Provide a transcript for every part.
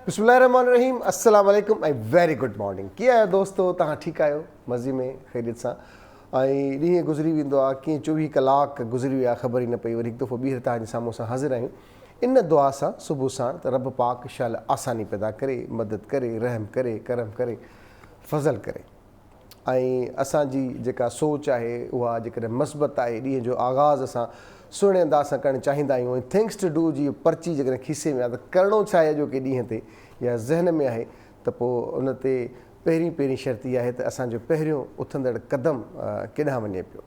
بسم الله الرحمن الرحيم السلام عليڪم ۽ ويري گڊ مارننگ ڪيئن آهيو دوستو توهان ٺيڪ آهيو مزي ۾ خيريت سان ۽ ڏينهن گذري ويندو آهي ڪيئن 24 ڪلاڪ گذري ويا خبر ئي نه پئي وري هڪ دفعو ٻيهر توهان جي سامهون اسان حاضر آهيون ان دعا سان صبح ساڻ ته رب پاڪ شال آساني پيدا ڪري مدد ڪري رحم ڪري ڪرم ڪري فضل ڪري ۽ اسان جي جيڪا سوچ آهي اها جيڪڏهن مثبت آهي ڏينهن جو آغاز اسان سهڻي انداز سان ڪرڻ چاهيندا آهيون ۽ ٿنگس ٽو do جي پرچي جيڪڏهن کيسي ۾ آهي ته ڪرڻو ڇا آهي اڄوڪي ڏينهن تي يا ذهن ۾ آهي ته پوء ان تي پهرين پهرين شرط اها آهي ته اسان جو پهريون اٿندڙ قدم ڪيڏانهن وڃي پيو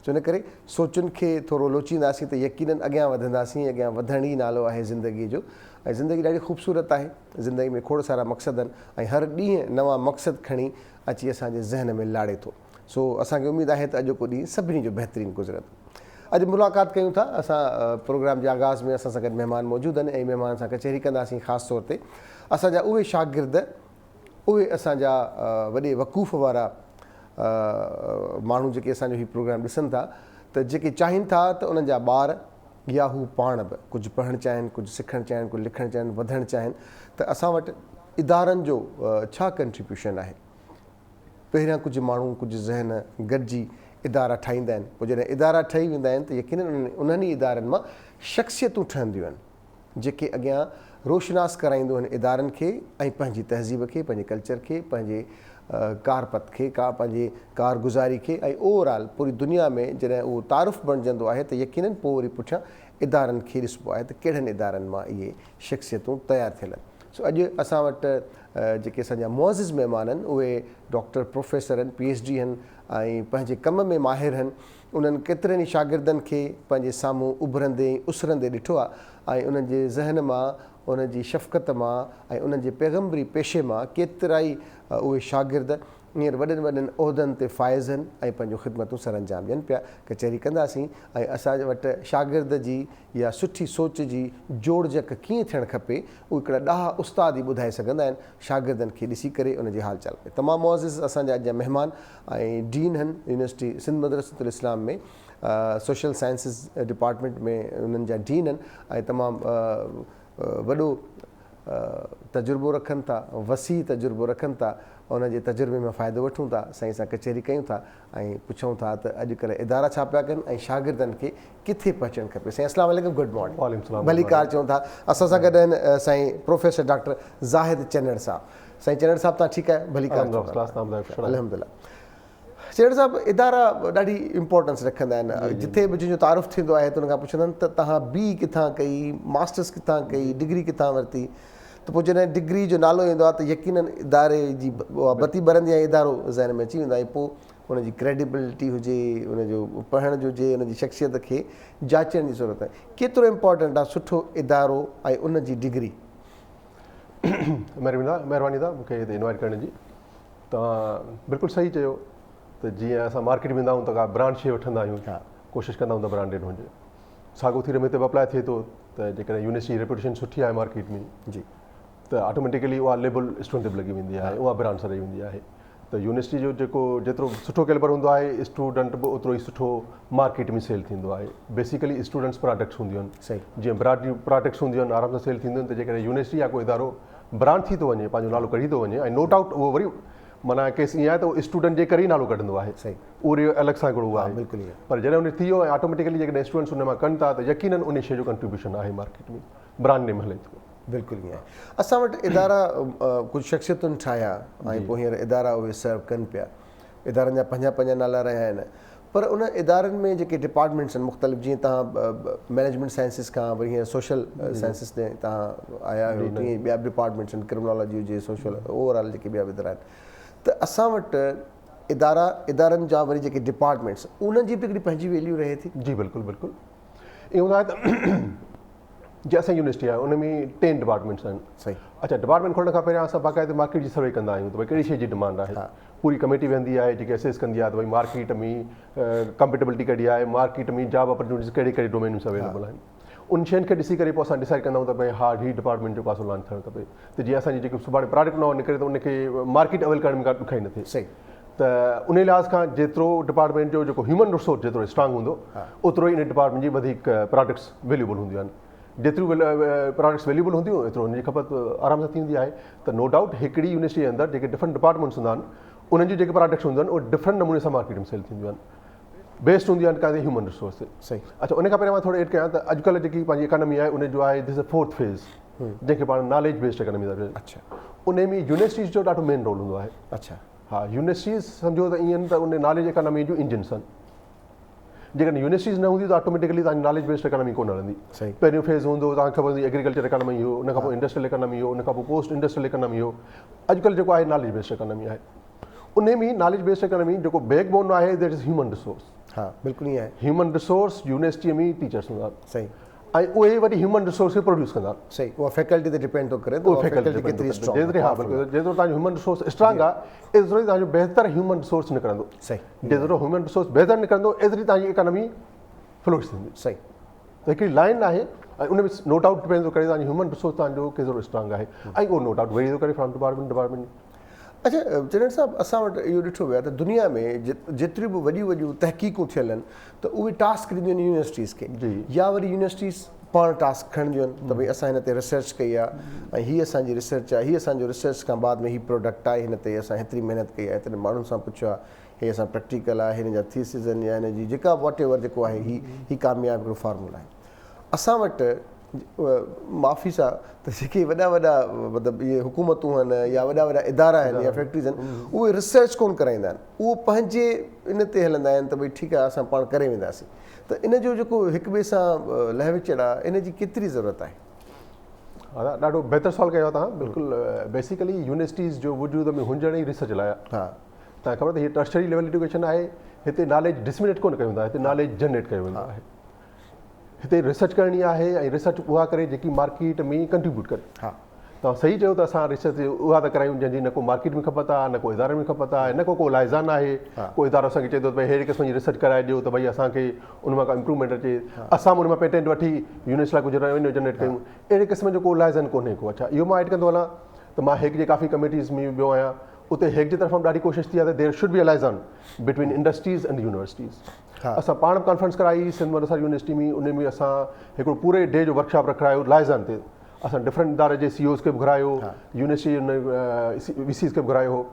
سو ان ڪري سوچن کي ٿورو لوچينداسين ته يقينن اڳيان وڌنداسين، اڳيان وڌڻ ئي نالو آهي زندگيء جو ۽ زندگي ڏاڍي خوبصورت آهي، زندگي ۾ کوڙ سارا مقصد آهن ۽ هر ڏينهن نوان مقصد کڻي اچي اسان جي ذهن ۾ لاڙي ٿو. سو اسان کي اميد آهي ته اڄوڪو ڏينهن سڀني جو بهترين گذرندو. اڄ ملاقات ڪيون ٿا اسان پروگرام جي آغاز ۾ اسان سان گڏ مهمان موجود آهن ۽ مهمانن سان ڪچهري ڪنداسين خاص طور تي اسان جا اهي شاگرد اهي اسان جا وڏي وقوف وارا ماڻهو جيڪي اسان جو هي پروگرام ڏسن ٿا ته جيڪي چاهين ٿا ته انهن جا ٻار يا هو پاڻ به ڪجهه پڙهڻ چاهين، ڪجهه سکڻ چاهين، ڪجهه لکڻ چاهين، وڌڻ چاهين ته اسان وٽ ادارن جو ڇا ڪنٽريبيوشن آهي؟ پهريان ڪجهه ماڻهو ڪجهه ذهن گڏجي ادارا ٺاهيندا آهن پوء جڏهن ادارا ٺهي ويندا آهن ته يقينن انهن ئي ادارن مان شخصيتون ٺهنديون آهن. جيڪي اڳيان روشناس ڪرائيندو هن ادارن کي ۽ پنهنجي تهذيب کي، پنهنجي ڪلچر کي، پنهنجي ڪارپت کي، ڪا پنهنجي ڪارگذاري کي ۽ اوور آل پوري دنيا ۾ جڏهن اهو تعارف بڻجندو آهي ته يقينن پوء وري پٺيان ادارن کي ڏسبو آهي ته ڪهڙن ادارن مان اهي شخصيتون تيار ٿيل آهن. سو اڄ اسان وٽ جيڪي اسان جا معزز مهمان آهن اهي ڊاڪٽر پروفيسر آهن، پي ايڇ ڊي آهن ۽ پنهنجي ڪم ۾ ماهر آهن. انهن ڪيترن ئي شاگردن کي پنهنجي سامهون اڀرندي ۽ اسرندي ڏٺو آهي ۽ انهن جي ذهن مان، انهن جي شفقت مان ۽ انهن جي پيغمبري پيشي مان ڪيترائي اهي شاگرد هينئر وڏن وڏن عهدن تي فائز آهن ۽ پنهنجون خدمتون سرانجام ڏين پيا. ڪچهري ڪنداسين ۽ اسان وٽ شاگرد جي يا سٺي سوچ جي جوڙجڪ ڪيئن ٿيڻ کپي اهو هڪڙا ڏاها استاد ئي ٻڌائي سگهندا آهن شاگردن کي ڏسي ڪري ان جي حال چال ۾ تمام معزز اسان جا اڄ جا مهمان ۽ ڊين هن يونيورسٽي سنڌ مدرسة الاسلام ۾ سوشل سائنسز ڊپارٽمينٽ ۾ انهن جا ڊين هن ۽ تمام وڏو تجربو رکن ٿا وسيع تجربو رکن ٿا انهن جي تجربي مان فائدو وٺون ٿا سائين سان ڪچهري ڪيون ٿا ۽ پڇون ٿا ته اڄ ڪلهه ادارا ڇا پيا ڪن ۽ شاگردن کي ڪٿي پهچڻ کپي سائين اسلام عليڪم گڊ مارننگ ڀليڪار چئون ٿا اسان سان گڏ آهن سائين پروفيسر ڊاڪٽر زاهد چنڙ صاحب سائين چنڙ صاحب تان ٺيڪ آهيو ڀليڪار چئون ٿا الحمدلله چنڙ صاحب ادارا ڏاڍي امپورٽنس رکندا آهن جتي به جنهن جو تعارف ٿيندو آهي ته ان کان پڇندا آهن ته تهان بي ڪٿان ڪئي ماسٽرس ڪٿان ڪئي ڊگري ڪٿان ورتي ته پوء جڏهن ڊگري جو نالو ايندو آهي ته يقينن اداري جي اها بتي ٻرندي آهي ادارو ذهن ۾ اچي ويندو آهي پوء ان جي ڪريڊيبلٽي هجي ان جو پڙهڻ جو هجي ان جي شخصيت کي جاچڻ جي ضرورت آهي ڪيترو امپورٽنٽ آهي سٺو ادارو ۽ ان جي ڊگري. مهرباني ادا مون کي هتي انوائٽ ڪرڻ جي توهان بلڪل صحيح چيو ته جيئن اسان مارڪيٽ ويندا آهيون ته ڪا برانڊ شي وٺندا آهيون ڪوشش ڪندا آهيون ته برانڊيڊ هجي ساڳو ٿيرم هتي به اپلاء ٿئي ٿو ته جيڪڏهن يونيورسٽي جي ريپوٽيشن سٺي آهي مارڪيٽ ۾ جي ته آٽوميٽيڪلي اها ليبل اسٽوڊنٽ تي به لڳي ويندي آهي اها برانڊ سڏائي ويندي آهي ته يونيورسٽي جو جيڪو جيترو سٺو ڪيلبر هوندو آهي اسٽوڊنٽ به اوترو ئي سٺو مارڪيٽ ۾ سيل ٿيندو آهي بيسيڪلي اسٽوڊنٽس پراڊڪٽس هونديون آهن جيئن برانڊ پراڊڪٽس هونديون آهن آرام سان سيل ٿينديون آهن ته جيڪڏهن يونيورسٽي يا ڪو ادارو برانڊ ٿي ٿو وڃي پنهنجو نالو ڪڍي ٿو وڃي ۽ نو ڊائوٽ اهو وري معنيٰ ڪيس ائين آهي ته اهو اسٽوڊنٽ جي ڪري ئي نالو ڪڍندو آهي اهو وري الڳ سان هڪڙو اهو آهي بلڪل پر جڏهن ان ٿي ويو ۽ آٽوميٽيڪلي جيڪڏهن اسٽوڊنٽس ان مان ڪن ٿا ته يقينن ان شيء جو ڪنٽريبيوشن آهي مارڪيٽ ۾ برانڊ نيم هلي ٿو. بلڪل ائين آهي اسان وٽ ادارا ڪجهه شخصيتن ٺاهيا ۽ پوء هينئر ادارا اهي سرو ڪن پيا ادارن جا پنهنجا پنهنجا نالا رهيا آهن پر ان ادارن ۾ جيڪي ڊپارٽمينٽس آهن مختلف جيئن توهان مئنيجمينٽ سائنسز کان وري هينئر سوشل سائنسز ۾ توهان آيا آهيو تيئن ٻيا به ڊپارٽمينٽس آهن ڪرمنالاجي هجي سوشل اوور آل جيڪي ٻيا به ادارا آهن ته اسان وٽ ادارا ادارن جا وري جيڪي ڊپارٽمينٽس انهن جي به هڪڙي پنهنجي ويليو رهي ٿي. جي بلڪل بلڪل ائين هوندو آهي ته جي اسان جي يونيورسٽي آهي ان ۾ ٽين ڊپارٽمينٽس آهن صحيح اچا ڊپارٽمينٽ کولڻ کان پهريان اسان باقاعده مارڪيٽ جي سروي ڪندا آهيون ته ڀئي ڪهڙي شي جي ڊمانڊ آهي پوري ڪميٽي ويهندي آهي جيڪي اسيس ڪندي آهي ته ڀئي مارڪيٽ ۾ ڪمپيٽيبلٽي ڪهڙي آهي مارڪيٽ ۾ جاب اپرچونٽيز ڪهڙي ڪهڙي ڊومين ۾ اويليبل آهن ان شين کي ڏسي ڪري پوء اسان ڊسائيڊ ڪندا آهيون ته ڀئي ها هي ڊپارٽمينٽ جيڪو آهي سو لانچ ٿيڻ کپي ته جيئن اسان جي جيڪي سڀاڻي پراڊڪٽ نئون نڪري ته ان کي مارڪيٽ اويل ڪرڻ ۾ ڪا ڏکيائي نه ٿئي صحيح ته ان لحاظ کان جيترو ڊپارٽمينٽ جو جيڪو هيومن رسورس جيترو اسٽرانگ هوندو اوترو ئي ان ڊپارٽمينٽ جي وڌيڪ پراڊڪٽس ويليوبل هونديون آهن. جيتريون پراڊڪٽس ويليوبل هونديون ايترو ان جي کپت آرام سان ٿيندي آهي ته نو ڊائوٽ هڪڙي يونيورسٽي جي اندر جيڪي ڊفرنٽ ڊپارٽمينٽس هوندا آهن انهن جون جيڪي پراڊڪٽس هونديون آهن اهي ڊفرنٽ نموني سان مارڪيٽ ۾ سيل ٿينديون آهن بيسڊ هونديون آهن ڪانه هيومن ريسورس تي. صحيح. اڇا ان کان پهريان مان ٿورو ايڊ ڪيان ته اڄڪلهه جيڪي پنهنجي اڪانومي آهي ان جو آهي دس از فورٿ فيز جنهن کي پاڻ ناليج بيسڊ اڪانومي ٿا چئون. اڇا. ان ۾ يونيورسٽيز جو ڏاڍو مين رول هوندو آهي. اڇا. ها يونيورسٽيز سمجهو ته ائين ته ان ناليج اڪانومي جون انجنس آهن. جيڪڏهن يونيورسٽيز نه هونديون ته آٽوميٽيڪلي توهان جي ناليج بيسڊ اڪانومي ڪونه هلندي. صحيح. پهريون فيز هوندو توهان کي خبر هوندي ايگريڪلچر اڪانومي هو ان کان پوء انڊسٽريل اڪانومي هو ان کان پوء پوسٽ انڊسٽريل اڪانومي هو اڄڪلهه جيڪو آهي ناليج بيسڊ اڪانومي آهي. انهي ۾ ناليج بيسڊ اڪانومي جيڪو بيڪ بون آهي that is human resource. ها بلڪل ائين آهي. هيومن ريسورس يونيورسٽي ۾ ٽيچرس هوندا آهن. صحيح. ۽ اهي وري هيومن ريسورس کي پروڊيوس ڪندا آهن. صحيح اها فيڪلٽي تي ڊپينڊ ٿو ڪري ته اها فيڪلٽي ڪيتري اسٽرانگ آهي. ها بلڪل جيترو توهان جو هيومن ريسورس اسٽرانگ آهي ايترو ئي توهان جو بهتر هيومن ريسورس نڪرندو. صحيح. جيترو هيومن ريسورس بهتر نڪرندو ايتري توهان جي اڪانومي فلورش ٿيندي. صحيح. ته هڪڙي لائن آهي ۽ ان ۾ نو ڊائوٽ ڊپينڊ ٿو ڪري توهان جو هيومن ريسورس توهان جو ڪيترو اسٽرانگ آهي ۽ اهو نو ڊائوٽ ويري ٿو ڪري فرام ڊپارٽمينٽ ڊپارٽمينٽ. اڇا چنڙ صاحب اسان وٽ اهو ڏٺو ويو آهي ته دنيا ۾ جيتريون به وڏيون وڏيون تحقيقون ٿيل آهن ته اهي ٽاسڪ ڏينديون آهن يونيورسٽيز کي يا وري يونيورسٽيز پاڻ ٽاسڪ کڻنديون آهن ته ڀئي اسان هن تي ريسرچ ڪئي آهي ۽ هي اسان جي ريسرچ آهي هي اسان جو ريسرچ کان بعد ۾ هي پروڊڪٽ آهي هن تي اسان هيتري محنت ڪئي آهي هيترن ماڻهن سان پڇيو آهي هي اسان پريڪٽيڪل آهي هن جا ٿيسز آهن يا هن جي جيڪا واٽ ايور جيڪو آهي هي هي ڪامياب هڪڙو فارمولا آهي اسان وٽ معافي سان ته جيڪي وڏا وڏا مطلب اهي حڪومتون آهن يا وڏا وڏا ادارا آهن يا فيڪٽريز آهن اهي ريسرچ ڪون ڪرائيندا آهن اهو پنهنجي ان تي هلندا آهن ته ڀئي ٺيڪ آهي اسان پاڻ ڪري وينداسين ته ان جو جيڪو هڪ ٻئي سان لهه وچڙ آهي ان جي ڪيتري ضرورت آهي؟ ها ڏاڍو بهتر سوال ڪيو توهان بلڪل بيسيڪلي يونيورسٽيز جو وجود ۾ هجڻ ئي ريسرچ لاء آهي ها توهان کي خبر ته هي ٽرشري ليول ايڊيوڪيشن آهي هتي ناليج ڊسمينيٽ ڪونه ڪيو ويندو آهي هتي ناليج جنريٽ ڪيو ويندو آهي هتي ريسرچ ڪرڻي آهي ۽ ريسرچ اها ڪري جيڪي مارڪيٽ ۾ ڪنٽريبيوٽ ڪري. ها توهان صحيح چيو ته اسان ريسرچ اها ٿا ڪرايون جنهن جي نه ڪو مارڪيٽ ۾ کپت آهي نه ڪو ادارن ۾ کپت آهي نه ڪو ڪو لائزان آهي ڪو ادارو اسان کي چئي ٿو ته ڀئي ههڙي قسم جي ريسرچ ڪرائي ڏيو ته ڀئي اسان کي ان مان ڪا امپروومينٽ اچي اسان به ان مان پيٽنٽ وٺي يونيورسٽي لاء ڪجهه روينيو جنريٽ ڪيون اهڙي قسم جو ڪو لائزان ڪونهي ڪو اڇا اهو مان ايڊ ڪندو هلان ته مان هيڪ جي ڪافي ڪميٽيز ۾ ويو آهيان اتي هيڪ جي طرفان به ڏاڍي ڪوشش ٿي آهي ته there should be a liaison between industries and universities اسان پاڻ به ڪانفرنس ڪرائي سنڌ مدرسه يونيورسٽي ۾ ان ۾ اسان هڪڙو پوري ڊي جو ورڪشاپ رکرايو لائزان تي اسان ڊفرنٽ اداري جي سي اوز کي به گهرايو يونيورسٽي جي وي سيز کي به گهرايو هو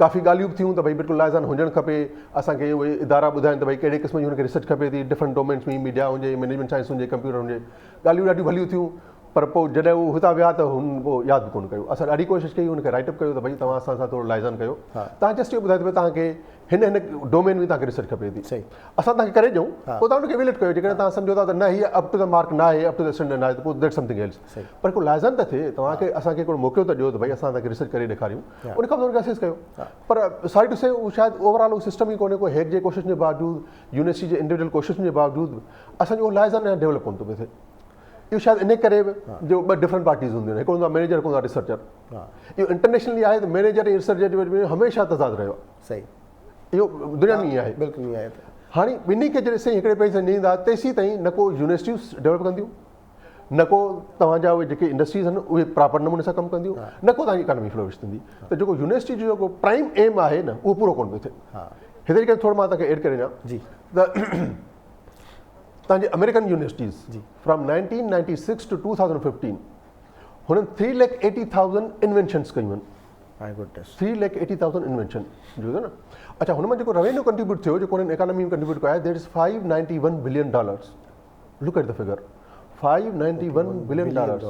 ڪافي ڳالهيون به ٿيون ته ڀئي بلڪل لائزان هجڻ کپي اسان کي اهي ادارا ٻڌائن ته ڀئي ڪهڙي قسم جي هن کي ريسرچ کپي ٿي ڊفرنٽ ڊومينس ۾ ميڊيا هجي مينيجمينٽ سائنس هجي ڪمپيوٽر هجي ڳالهيون ڏاڍيون ڀليون ٿيون پر پوء جڏهن هو هتان ويا ته هن پوء ياد به ڪونه ڪيو. اسان ڏاڍي ڪوشش ڪئي، هن کي رائيٽ اپ ڪيو ته ڀئي توهان اسان سان ٿورو لائزان ڪيو. توهان جسٽ اهو ٻڌايو ته ڀئي توهان کي هن هن ڊومين ۾ توهان کي ريسرچ کپي ٿي. اسان توهان کي ڪري ڏيون، پوء توهان ان کي ايويليٽ ڪيو. جيڪڏهن توهان سمجهو ٿا ته نه هيء اپ ٽو the mark نه آهي، اپ ٽو the standard نه آهي ته پوء that's something else. پر هڪڙو لائزان ته ٿئي، توهان کي اسان کي هڪڙو موقعو ته ڏيو ته ڀئي اسان توهان کي ريسرچ ڪري ڏيکاريون. ان کان پوء ان کي اسيس ڪيو. پر ساري ٽو سي اهو شايد اوور آل اهو سسٽم ئي ڪونهي ڪو هيڪ جي ڪوششن جي باوجود، يونيورسٽي جي انڊيوڊيول ڪوششن جي باوجود به اسان جو اهو لائزان اڃا ڊيولپ ڪونه ٿو پيو ٿئي. اهو شايد انهي ڪري به جو ٻه ڊفرنٽ پارٽيز هونديون آهن هڪ هوندو آهي مئنيجر هڪ هوندو آهي ريسرچر اهو انٽرنيشنلي آهي ته مئنيجر ۽ ريسرچر جي وچ ۾ هميشه تضاد رهيو آهي صحيح اهو دنيا ۾ ائين آهي بلڪل ائين آهي هاڻي ٻنهي کي جڏهن سائين هڪڙي پيج تي نه ايندا تيسين تائين نه ڪو يونيورسٽيون ڊيولپ ڪنديون نه ڪو توهان جا اهي جيڪي انڊسٽريز آهن اهي پراپر نموني سان ڪم ڪنديون نه ڪو توهان جي اڪانومي فلورش ٿيندي ته جيڪو يونيورسٽي جو جيڪو پرائم ايم آهي نه اهو پورو ڪونه پيو ٿئي هتي جيڪڏهن ٿورو مان توهان کي ايڊ ڪري ڏيان جي ته تان جي آمريڪن يونيورسٽيز جي فرام 1996 ٽو 2015 هنن 3 ليک 80000 انوينشنز ڪيون آهن. مائي گڊنس. 3 ليک 80000 انوينشن جو نه اچها هن مان جيڪو روينيو ڪنٽريبيوٽ ٿيو جيڪو هنن اڪانومي ۾ ڪنٽريبيوٽ ڪيو آهي that is 591 billion dollars look at the figure 591 billion dollars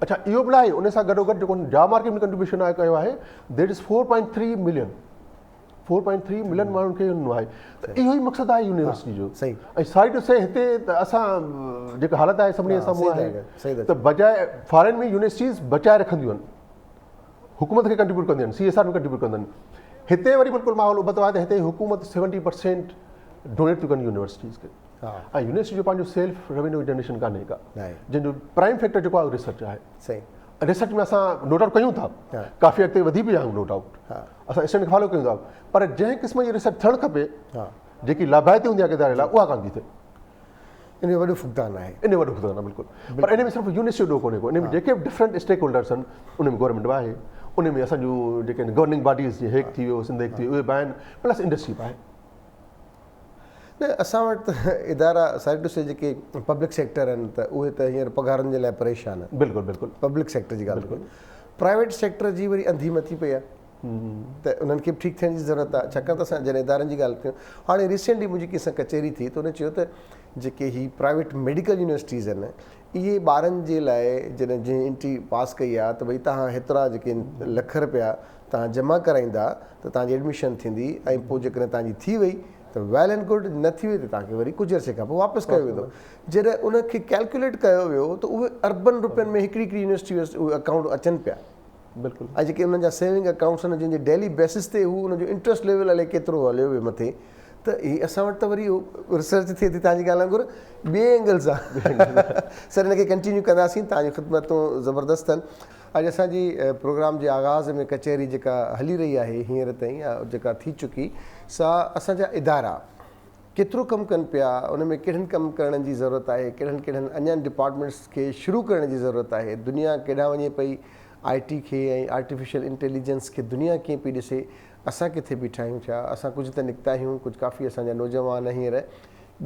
اچها اهو به ناهي ان سان گڏو گڏ جيڪو جاب مارڪيٽ ۾ ڪنٽريبيوشن آهي ڪيو آهي that is 4.3 million 4.3 million ماڻهن کي ڏنو آهي ته اهو ئي مقصد آهي يونيورسٽي جو ۽ ساري ٽو سي هتي ته اسان جيڪا حالت آهي سڀني سامهون آهي ته بجاء فارن ۾ يونيورسٽيز بچائي رکنديون آهن حڪومت کي ڪنٽريبيوٽ ڪنديون آهن سي ايس آر ۾ ڪنٽريبيوٽ ڪنديون آهن هتي وري بلڪل ماحول ابتو آهي ته هتي حڪومت 70% ڊونيٽ ٿيون ڪن يونيورسٽيز کي ۽ يونيورسٽي جو پنهنجو سيلف روينيو جنريشن ڪانهي ڪا جنهن جو پرائم فيڪٽر جيڪو آهي ريسرچ آهي ريسرچ ۾ اسان نوٽ آئوٽ ڪيون ٿا ڪافي اڳتي وڌي به ويا آهيون نوٽ آئوٽ اسان اسٽينڊ کي فالو ڪيون ٿا پر جنهن قسم جي ريسرچ ٿيڻ کپي جيڪي لاڀائتي هوندي آهي اداري لاء اها ڪانه ٿي ٿئي. ان جو وڏو فقدان آهي. ان جو وڏو فقدان آهي بلڪل پر ان ۾ صرف يونيورسٽي جو ڏوهه ڪونهي ڪو ان ۾ جيڪي به ڊفرنٽ اسٽيڪ هولڊرس آهن ان ۾ گورنمينٽ به آهي ان ۾ اسان جون جيڪي آهن گورننگ باڊيز جيئن هيڪ ٿي ويو سنڌ هيڪ ٿي ويو اهي به آهن پلس انڊسٽري به آهي. نه اسان وٽ ته ادارا ساري ٽو سي جيڪي پبلڪ سيڪٽر آهن ته اهي ته هينئر پگهارن جي لاء پريشان آهن. بلڪل بلڪل. پبلڪ سيڪٽر جي ڳالهه ٿو ڪريان. پرائيويٽ سيڪٽر جي وري انڌي مٿي پئي آهي ته انهن کي به ٺيڪ ٿيڻ جي ضرورت آهي ڇاڪاڻ ته اسان جڏهن ادارن جي ڳالهه ڪيون هاڻي ريسينٽلي منهنجي ڪنهن سان ڪچهري ٿي ته ان چيو ته جيڪي هي پرائيويٽ ميڊيڪل يونيورسٽيز آهن اهي ٻارن جي لاء جڏهن جنهن انٽري پاس ڪئي آهي ته ڀئي توهان هيترا جيڪي لک رپيا توهان جمع ڪرائيندا ته توهان جي ايڊميشن ٿيندي ۽ پوء جيڪڏهن توهان جي ٿي وئي ته ويل اينڊ گڊ نه ٿي وئي ته توهان کي وري ڪجهه عرصي کان پوء واپس ڪيو ويندو. جڏهن ان کي ڪيلڪيوليٽ ڪيو ويو ته اهي اربن روپين ۾ هڪڙي هڪڙي يونيورسٽي اهي اڪائونٽ اچن پيا بلڪل ۽ جيڪي انهن جا سيونگ اڪائونٽس آهن جن جي ڊيلي بيسس تي هو ان جو انٽرسٽ ليول الائي ڪيترو هليو ويو مٿي ته هي اسان وٽ ته وري ريسرچ ٿئي ٿي توهان جي ڳالهه وانگر ٻئي اينگل سان سر ان کي ڪنٽينيو ڪنداسين توهان جون خدمتون زبردست آهن. اڄ اسان جي پروگرام جي آغاز ۾ ڪچهري جيڪا هلي رهي آهي هينئر تائين يا جيڪا ٿي چڪي سا اسان جا ادارا ڪيترو ڪم ڪن پيا ان ۾ ڪهڙن ڪم ڪرڻ جي ضرورت آهي ڪهڙن ڪهڙن اڃان ڊپارٽمينٽس کي شروع ڪرڻ جي ضرورت آهي دنيا ڪيڏانهن وڃي پئي آء ٽي کي ۽ آرٽيفيشل انٽيليجنس کي دنيا ڪيئن پئي ڏسي اسان ڪٿي بيٺا آهيون ڇا اسان ڪجهه ته نڪتا آهيون ڪجهه ڪافي اسان جا نوجوان هينئر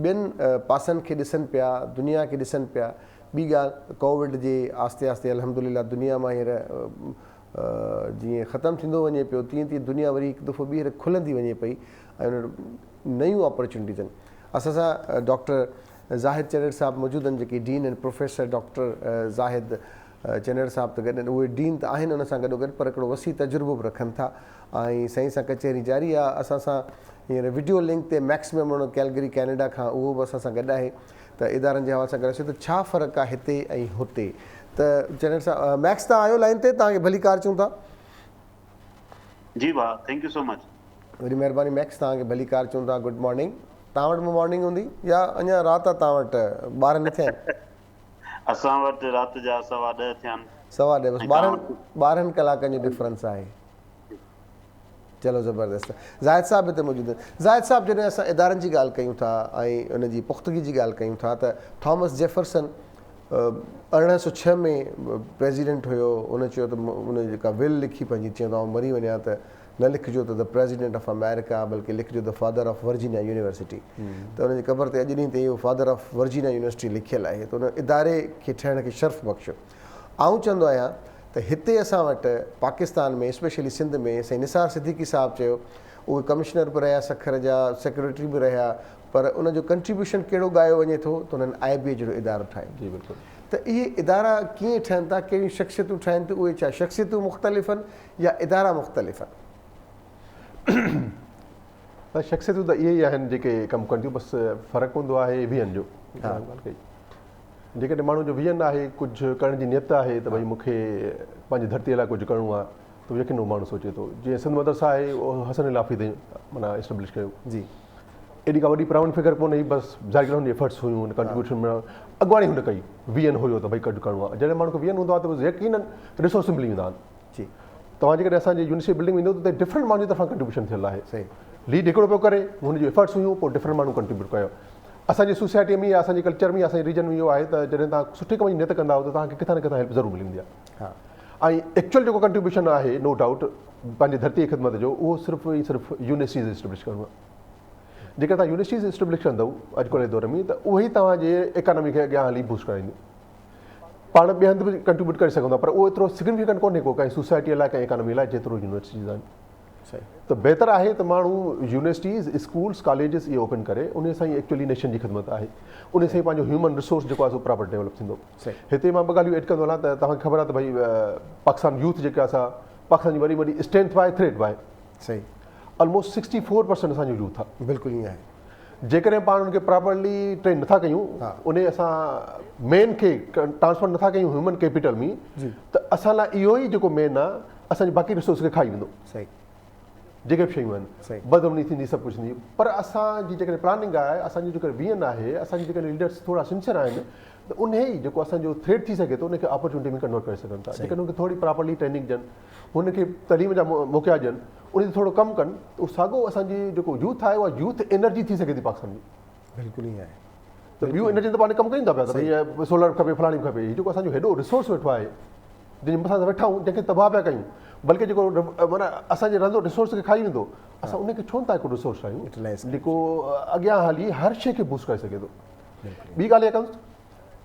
ٻين پاسن کي ڏسن پيا دنيا کي ڏسن پيا ٻي ڳالهه ڪووڊ جي آهستي آهستي الحمدلله دنيا مان هينئر جيئن ختم ٿيندو وڃي پيو تيئن تيئن دنيا وري هڪ دفعو ٻيهر کلندي وڃي پئي ۽ ان وٽ نيون اپرچونٽيز آهن. اسان سان ڊاڪٽر زاهد چنڙ صاحب موجود آهن جيڪي ڊين آهن پروفيسر ڊاڪٽر زاهد چنڙ صاحب ته گڏ آهن اهي ڊين ته آهن ان سان گڏو گڏ پر هڪڙو وسيع تجربو به رکن ٿا ۽ سائين سان ڪچهري جاري آهي اسان سان هينئر وڊيو لنڪ تي ميڪس ميمڻ ڪيلگري ڪينيڊا کان اهو به اسان سان گڏ آهي ته ادارن جي حوالي سان ڳالهايوسين ته ڇا فرق آهي هتي ۽ هتي ته چنڙ صاحب ميڪس توهان آهيو لائين تي توهان کي ڀليڪار چون ٿا. جي ڀاء thank you سو مچ. وڏي مهرباني ميڪس توهان کي ڀليڪار چون ٿا گڊ مارننگ توهان وٽ به مارننگ هوندي يا اڃا رات آ توهان وٽ 12 نه ٿيا آهن. اسان وٽ رات جا سوا ڏهه ٿيا آهن. سوا ڏهه بس 12 12 ڪلاڪن جو ڊفرنس آهي. چلو زبردست زاهد صاحب هتي موجود آهن زاهد صاحب جڏهن اسان ادارن جي ڳالهه ڪيون ٿا ۽ ان جي پختگي جي ڳالهه ڪيون ٿا ته ٿامس جيفرسن 1806 ۾ پريزيڊنٽ هيو ان چيو ته ان جيڪا ول لکي پنهنجي چيو ته آئون مري وڃان ته نه لکجو ته the president of America بلڪه لکجو the father of Virginia university ته ان جي قبر تي اڄ ڏينهن تائين اهو فادر آف ورجينيا يونيورسٽي لکيل آهي ته ان اداري کي ٺهڻ کي شرف بخشيو آئون چوندو آهيان ته هتي اسان وٽ پاڪستان ۾ اسپيشلي سنڌ ۾ سائين نثار صديقي صاحب چيو اهي ڪمشنر به رهيا سکر جا سيڪريٽري به رهيا پر ان جو ڪنٽريبيوشن ڪهڙو ڳايو وڃي ٿو ته انهن آء بي اي جهڙو ادارو ٺاهيو جي بلڪل. ته اهي ادارا ڪيئن ٺهن ٿا ڪهڙيون شخصيتون ٺاهين ٿيون اهي ڇا شخصيتون مختلف آهن يا ادارا مختلف آهن؟ نه شخصيتون ته اهي ئي آهن جيڪي ڪم ڪن ٿيون بس فرق هوندو آهي ويهن جو ڳالهه ڪئي جيڪڏهن ماڻهو جو ويزن آهي ڪجهه ڪرڻ جي نيت آهي ته ڀئي مون کي پنهنجي ڌرتي لاء ڪجهه ڪرڻو آهي ته يقين اهو ماڻهو سوچي ٿو جيئن سنڌ مدرسه آهي اهو حسن الافي تي معنيٰ اسٽيبلش ڪيو جي ايڏي ڪا وڏي پرائونڊ فگر ڪونه هئي بس ظاهر هن جي ايفرٽس هيون هن ڪنٽريبيوشن ۾ اڳواڻي هن ڪئي ويزن هيو ته ڀئي ڪجهه ڪرڻو آهي جڏهن ماڻهو کي ويزن هوندو آهي ته يقينن ريسورس ملي ويندا آهن جي توهان جيڪڏهن اسان جي يونيورسٽي بلڊنگ ويندو ته اتي ڊفرنٽ ماڻهن جي طرفان ڪنٽريبيوشن ٿيل آهي صحيح ليڊ هڪڙو پيو ڪري هن جون ايفرٽس هيون پوء ڊفرنٽ ماڻهن ڪنٽريبيوٽ ڪيو اسان جي سوسائٽي ۾ يا اسان جي ڪلچر ۾ اسان جي ريجن ۾ اهو آهي ته جڏهن توهان سٺي ڪم جي نيت ڪندا آهيو ته توهان کي ڪٿان نه ڪٿان هيلپ ضرور ملي ويندي آهي ها ۽ ايڪچوئل جيڪو ڪنٽريبيوشن آهي نو ڊائوٽ پنهنجي ڌرتي جي خدمت جو اهو صرف ۽ صرف يونيورسٽيز اسٽيبلش ڪرڻو آهي جيڪڏهن توهان يونيورسٽيز اسٽيبلش ڪندو اڄڪلهه جي دور ۾ ته اهي ئي توهان جي اڪانومي کي اڳيان هلي بوسٽ ڪرائينديون پاڻ ٻئي هنڌ به ڪنٽريبيوٽ ڪري سگهون ٿا پر اهو ايترو سگنيفڪنٽ ڪونهي ڪو ڪنهن سوسائٽي لاء ڪنهن اڪانومي لاء جيترو يونيورسٽيز آهن ته بهتر آهي ته ماڻهو يونيورسٽيز اسڪولس ڪاليجز اهي اوپن ڪري ان سان ئي ايڪچولي نيشن جي خدمت آهي ان سان ئي پنهنجو هيومن ريسورس جيڪو آهي سو پراپر ڊيولپ ٿيندو هتي مان ٻه ڳالهيون ايڊ ڪندو هلان ته توهان کي خبر آهي ته ڀئي پاڪستان يوٿ جيڪا سا پاڪستان جي وڏي وڏي اسٽرينٿ به آهي ٿريٽ به آهي صحيح آلموسٽ 64% اسان جو يوٿ آهي بلڪل ائين آهي جيڪڏهن پاڻ ان کي پراپرلي ٽرين نٿا ڪيون ان اسان مين کي ٽرانسفر نٿا ڪيون هيومن ڪيپيٽل ۾ ته اسان لاء اهو ئي جيڪو مين آهي اسان جي باقي ريسورس کي کائي ويندو صحيح جيڪي به شيون آهن بدامني ٿيندي سڀ ڪجهه ٿيندي پر اسان جي جيڪڏهن پلاننگ آهي اسان جي جيڪڏهن ويزن آهي اسان جي جيڪڏهن ليڊرس ٿورا سنسيئر آهن ته ان ئي جيڪو اسان جو ٿريٽ ٿي سگهي ٿو ان کي اپرچونٽي ۾ ڪنورٽ ڪري سگهن ٿا جيڪڏهن ان کي ٿوري پراپرلي ٽريننگ ڏين هن کي تعليم جا موقعا ڏين ان تي ٿورو ڪم ڪن ته اهو ساڳو اسان جي جيڪو يوٿ آهي اها يوٿ انرجي ٿي سگهي ٿي پاڪستان جي. بلڪل ائين آهي. ته ٻيون انرجي تي پاڻ ڪم ڪيون ٿا پيا ته ڀئي سولر به کپي فلاڻي به کپي هي جيڪو اسان جو هيڏو ريسورس ويٺو آهي جنهن جي مٿان اسان ويٺا آهيون جنهن کي تباهه پيا ڪيون بلڪه جيڪو معنيٰ اسان جي رهندو ريسورس کي کائي ويندو اسان ان کي ڇو نٿا هڪ ريسورس ٺاهيون جيڪو اڳيان هلي هر شيء کي بوسٽ ڪري سگهي ٿو. ٻي ڳالهه اها ڪندس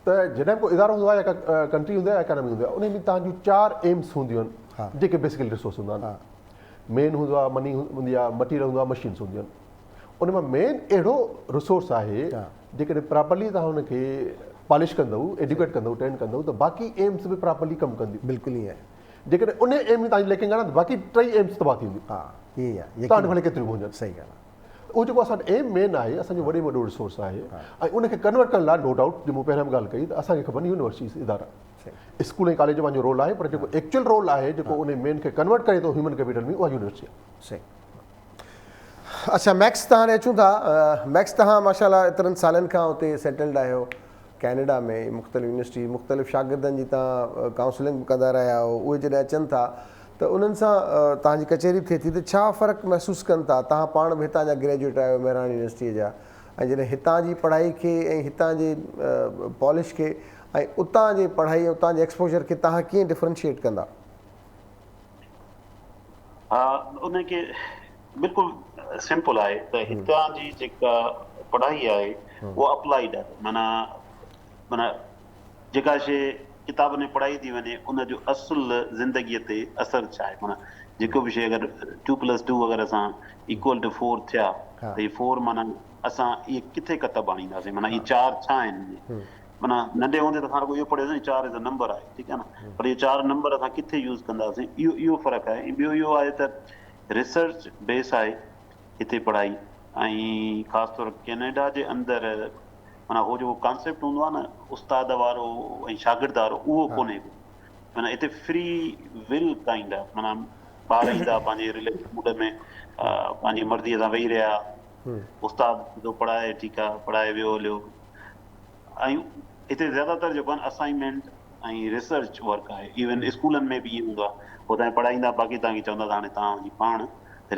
ته جڏهن به ڪو ادارو هوندو آهي يا ڪا ڪنٽري هوندي آهي يا اڪانامي هوندي آهي ان ۾ توهان جون چار ايمس هونديون آهن جيڪي بيسيڪلي ريسورس هوندا آهن. مين هوندو آهي مني هوندي آهي مٽيريل هوندو آهي مشينس هونديون آهن. ان مان مين اهڙو ريسورس آهي جيڪڏهن پراپرلي توهان ان کي پالش ڪندؤ ايڊيوڪيٽ ڪندؤ ٽرين ڪندؤ ته باقي ايمس به پراپرلي ڪم ڪنديون. بلڪل ائين آهي. جيڪڏهن ان ايم ۾ توهان جي ليڪنگ آهي نه ته باقي ٽئي ايمس تباهه ٿي وينديون. ها ائين ئي آهي توهان وٽ ڀلي ڪيتريون به هجن. صحيح ڳالهه آهي. اهو جيڪو اسان وٽ ايم مين آهي اسان جو وڏي ۾ وڏو ريسورس آهي ۽ ان کي ڪنورٽ ڪرڻ لاء نو ڊائوٽ جو مون پهريان به ڳالهه ڪئي ته اسان کي کپن يونيورسٽيز ادارا اسڪول ۽ ڪاليج جو پنهنجو رول آهي پر جيڪو ايڪچوئل رول آهي جيڪو ان مين کي ڪنورٽ ڪري ٿو هيومن ڪيپيٽل ۾ اها يونيورسٽي آهي. صحيح اڇا ميڪس تهان ڏي اچون ٿا ميڪس تهان ماشاء الله ايترن سالن کان اتي سيٽلڊ آهيو ڪينيڊا ۾ مختلف يونيورسٽي مختلف شاگردن جي توهان ڪائونسلنگ به ڪندا رهيا آهيو اهي جڏهن اچن ٿا ته انهن سان توهان جي ڪچهري به ٿئي ٿي ته ڇا فرق محسوس ڪن ٿا توهان پاڻ به هتان جا گريجوئيٽ آهيو مهراڻ يونيورسٽيء جا ۽ جڏهن هتان جي پڙهائي کي ۽ هتان جي پالش کي ۽ اتان جي پڙهائي ۽ اتان جي ايڪسپوجر کي توهان ڪيئن ڊفرنشيئيٽ ڪندا؟ ها ان کي بلڪل سمپل آهي ته هتان جي جيڪا پڙهائي آهي اها اپلائيڊ آهي معنيٰ معنيٰ جيڪا شي ڪتاب ۾ پڙهائي ٿي وڃي ان جو اصل زندگيء تي اثر ڇا آهي معنيٰ جيڪو به شي اگر ٽو پلس ٽو اگر اسان ايڪول ٽو فور ٿيا ته هي فور معنيٰ اسان اهي ڪٿي ڪتب آڻينداسين معنيٰ اهي چار ڇا آهن معنيٰ ننڍي هوندي ته اسان رڳو اهو پڙهيوسين چار از نمبر آهي ٺيڪ آهي نه پر اهي چار نمبر اسان ڪٿي يوز ڪنداسين اهو اهو فرق آهي ۽ ٻيو اهو آهي ته ريسرچ بيس آهي هتي پڙهائي ۽ خاص طور ڪينيڊا جي اندر معنيٰ هو جيڪو ڪانسيپٽ هوندو آهي نه استاد وارو ۽ شاگرد وارو اهو ڪونهي ڪو معنيٰ هتي فري will kind آهي معنيٰ ٻار ايندا پنهنجي رليڪس موڊ ۾ پنهنجي مرضي سان ويهي رهيا استاد ٿو پڙهائي ٺيڪ آهي پڙهائي ويو هليو ۽ هتي زياده تر جيڪو آهي اسائنمينٽ ۽ ريسرچ ورڪ آهي ايون اسڪولن ۾ به ائين هوندو آهي هو تهان پڙهائيندا باقي تهان کي چوندا ته هاڻي تهان وڃي پاڻ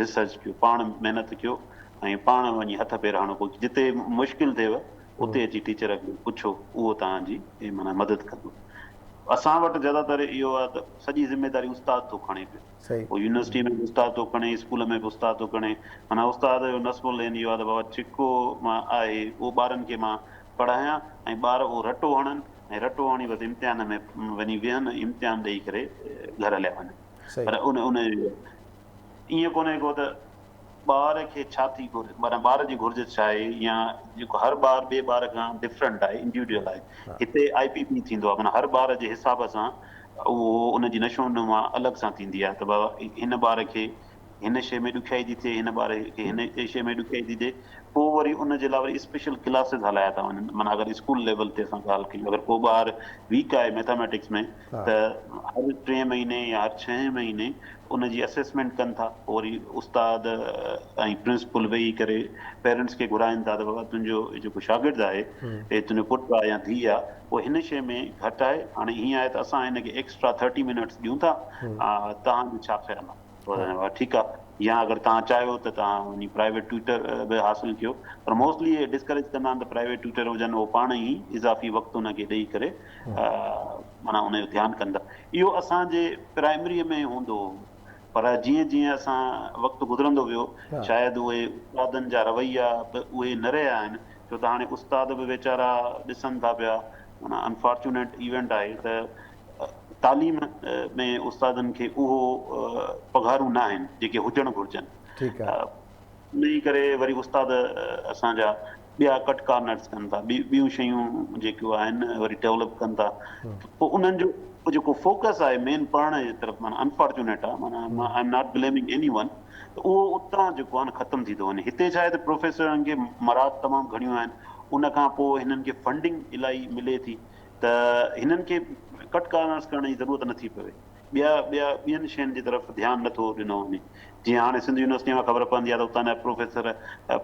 ريسرچ ڪيو پاڻ محنت ڪيو ۽ پاڻ وڃي هٿ پير هڻو پوء جتي مشڪل ٿئيو اتي اچي ٽيچر کي پڇو اهو تهان جي معنيٰ مدد ڪندو اسان وٽ زياده تر اهو آهي ته سڄي ذميداري استاد ٿو کڻي پيو پوء يونيورسٽي ۾ به استاد ٿو کڻي، اسڪول ۾ به استاد ٿو کڻي. معنيٰ استاد جو نصب العين اهو آهي ته بابا جيڪو مان آهي اهو ٻارن کي مان پڙهايان ۽ ٻار اهو رٽو هڻن ۽ رٽو هڻي بس امتحان ۾ وڃي ويهن ۽ امتحان ڏئي ڪري گهر هليا وڃن. پر ان ان ائين ڪونهي ڪو ته ٻار کي ڇا ٿي گهرجي معنيٰ ٻار جي گهرج ڇا آهي يا جيڪو هر ٻار ٻئي ٻار کان ڊفرنٽ آهي انڊيوڊيول آهي هتي آء پي پي ٿيندو آهي معنيٰ هر ٻار جي حساب سان اهو ان جي نشو نما الڳ سان ٿيندي آهي ته بابا هن ٻار کي هن شيء ۾ ڏکيائي ٿي ٿئي هن ٻار کي هن شيء ۾ ڏکيائي ٿي ٿئي پوء وري ان جي لاء وري اسپيشل ڪلاسز هلايا ٿا وڃن معنيٰ اگر اسڪول ليول تي اسان ڳالهه ڪيون اگر ڪو ٻار ويڪ آهي ميٿاميٽڪس ۾ ته هر ٽئين مهيني يا هر ڇهين مهيني ان جي اسيسمينٽ ڪن ٿا پوء وري استاد ۽ پرنسپل ويهي ڪري پيرنٽس کي گهرائن ٿا ته بابا تنهنجو جيڪو شاگرد آهي هي تنهنجو پٽ آهي يا ڌيء آهي اهو هن شيء ۾ گهٽ آهي هاڻي هيئن آهي ته اسان هن کي ايڪسٽرا ٿرٽي منٽس ڏيون ٿا توهان جو ڇا خيال آهي ٺيڪ آهي يا اگر توهان چاهيو ته توهان وڃي پرائيويٽ ٽيوٽر به حاصل ڪيو پر موسٽلي اهي ڊسڪريج ڪندا آهن ته پرائيويٽ ٽيوٽر هجن اهو پاڻ ئي اضافي وقت ان کي ڏئي ڪري معنيٰ ان جو ڌيان ڪن ٿا. اهو اسان جي پرائمريء ۾ هوندو هو پر جيئن جيئن اسان وقت گذرندو ويو شايد اهي استادن جا رويا به اهي نه رهيا آهن ڇو ته هاڻي استاد به ويچارا ڏسن ٿا پيا معنيٰ انفارچونيٽ ايونٽ آهي ته تعليم ۾ استادن کي اهو پگهارون نه آهن جيڪي هجڻ گهرجن. ٺيڪ آهي. انهيء ڪري وري استاد اسان جا ٻيا ڪٽ ڪارنرز ڪن ٿا، ٻيون شيون جيڪيون آهن وري ڊولپ ڪن ٿا پوء انهن جو جيڪو فوڪس آهي مين پڙهڻ جي طرف معنيٰ انفارچونيٽ آهي معنيٰ I am not blaming anyone ته اهو اتان جيڪو آهي نه ختم ٿي ٿو وڃي. هتي ڇا آهي ته پروفيسرن کي مراعات تمام گهڻيون آهن ان کان پوء هنن کي فنڊنگ الاهي ملي ٿي ته هنن کي ڪٽ ڪارنرز ڪرڻ جي ضرورت نٿي پوي. ٻيا ٻيا ٻين شين جي طرف ڌيان نه ٿو ڏنو وڃي جيئن هاڻي سنڌ يونيورسٽي مان خبر پوندي آهي ته اتان جا پروفيسر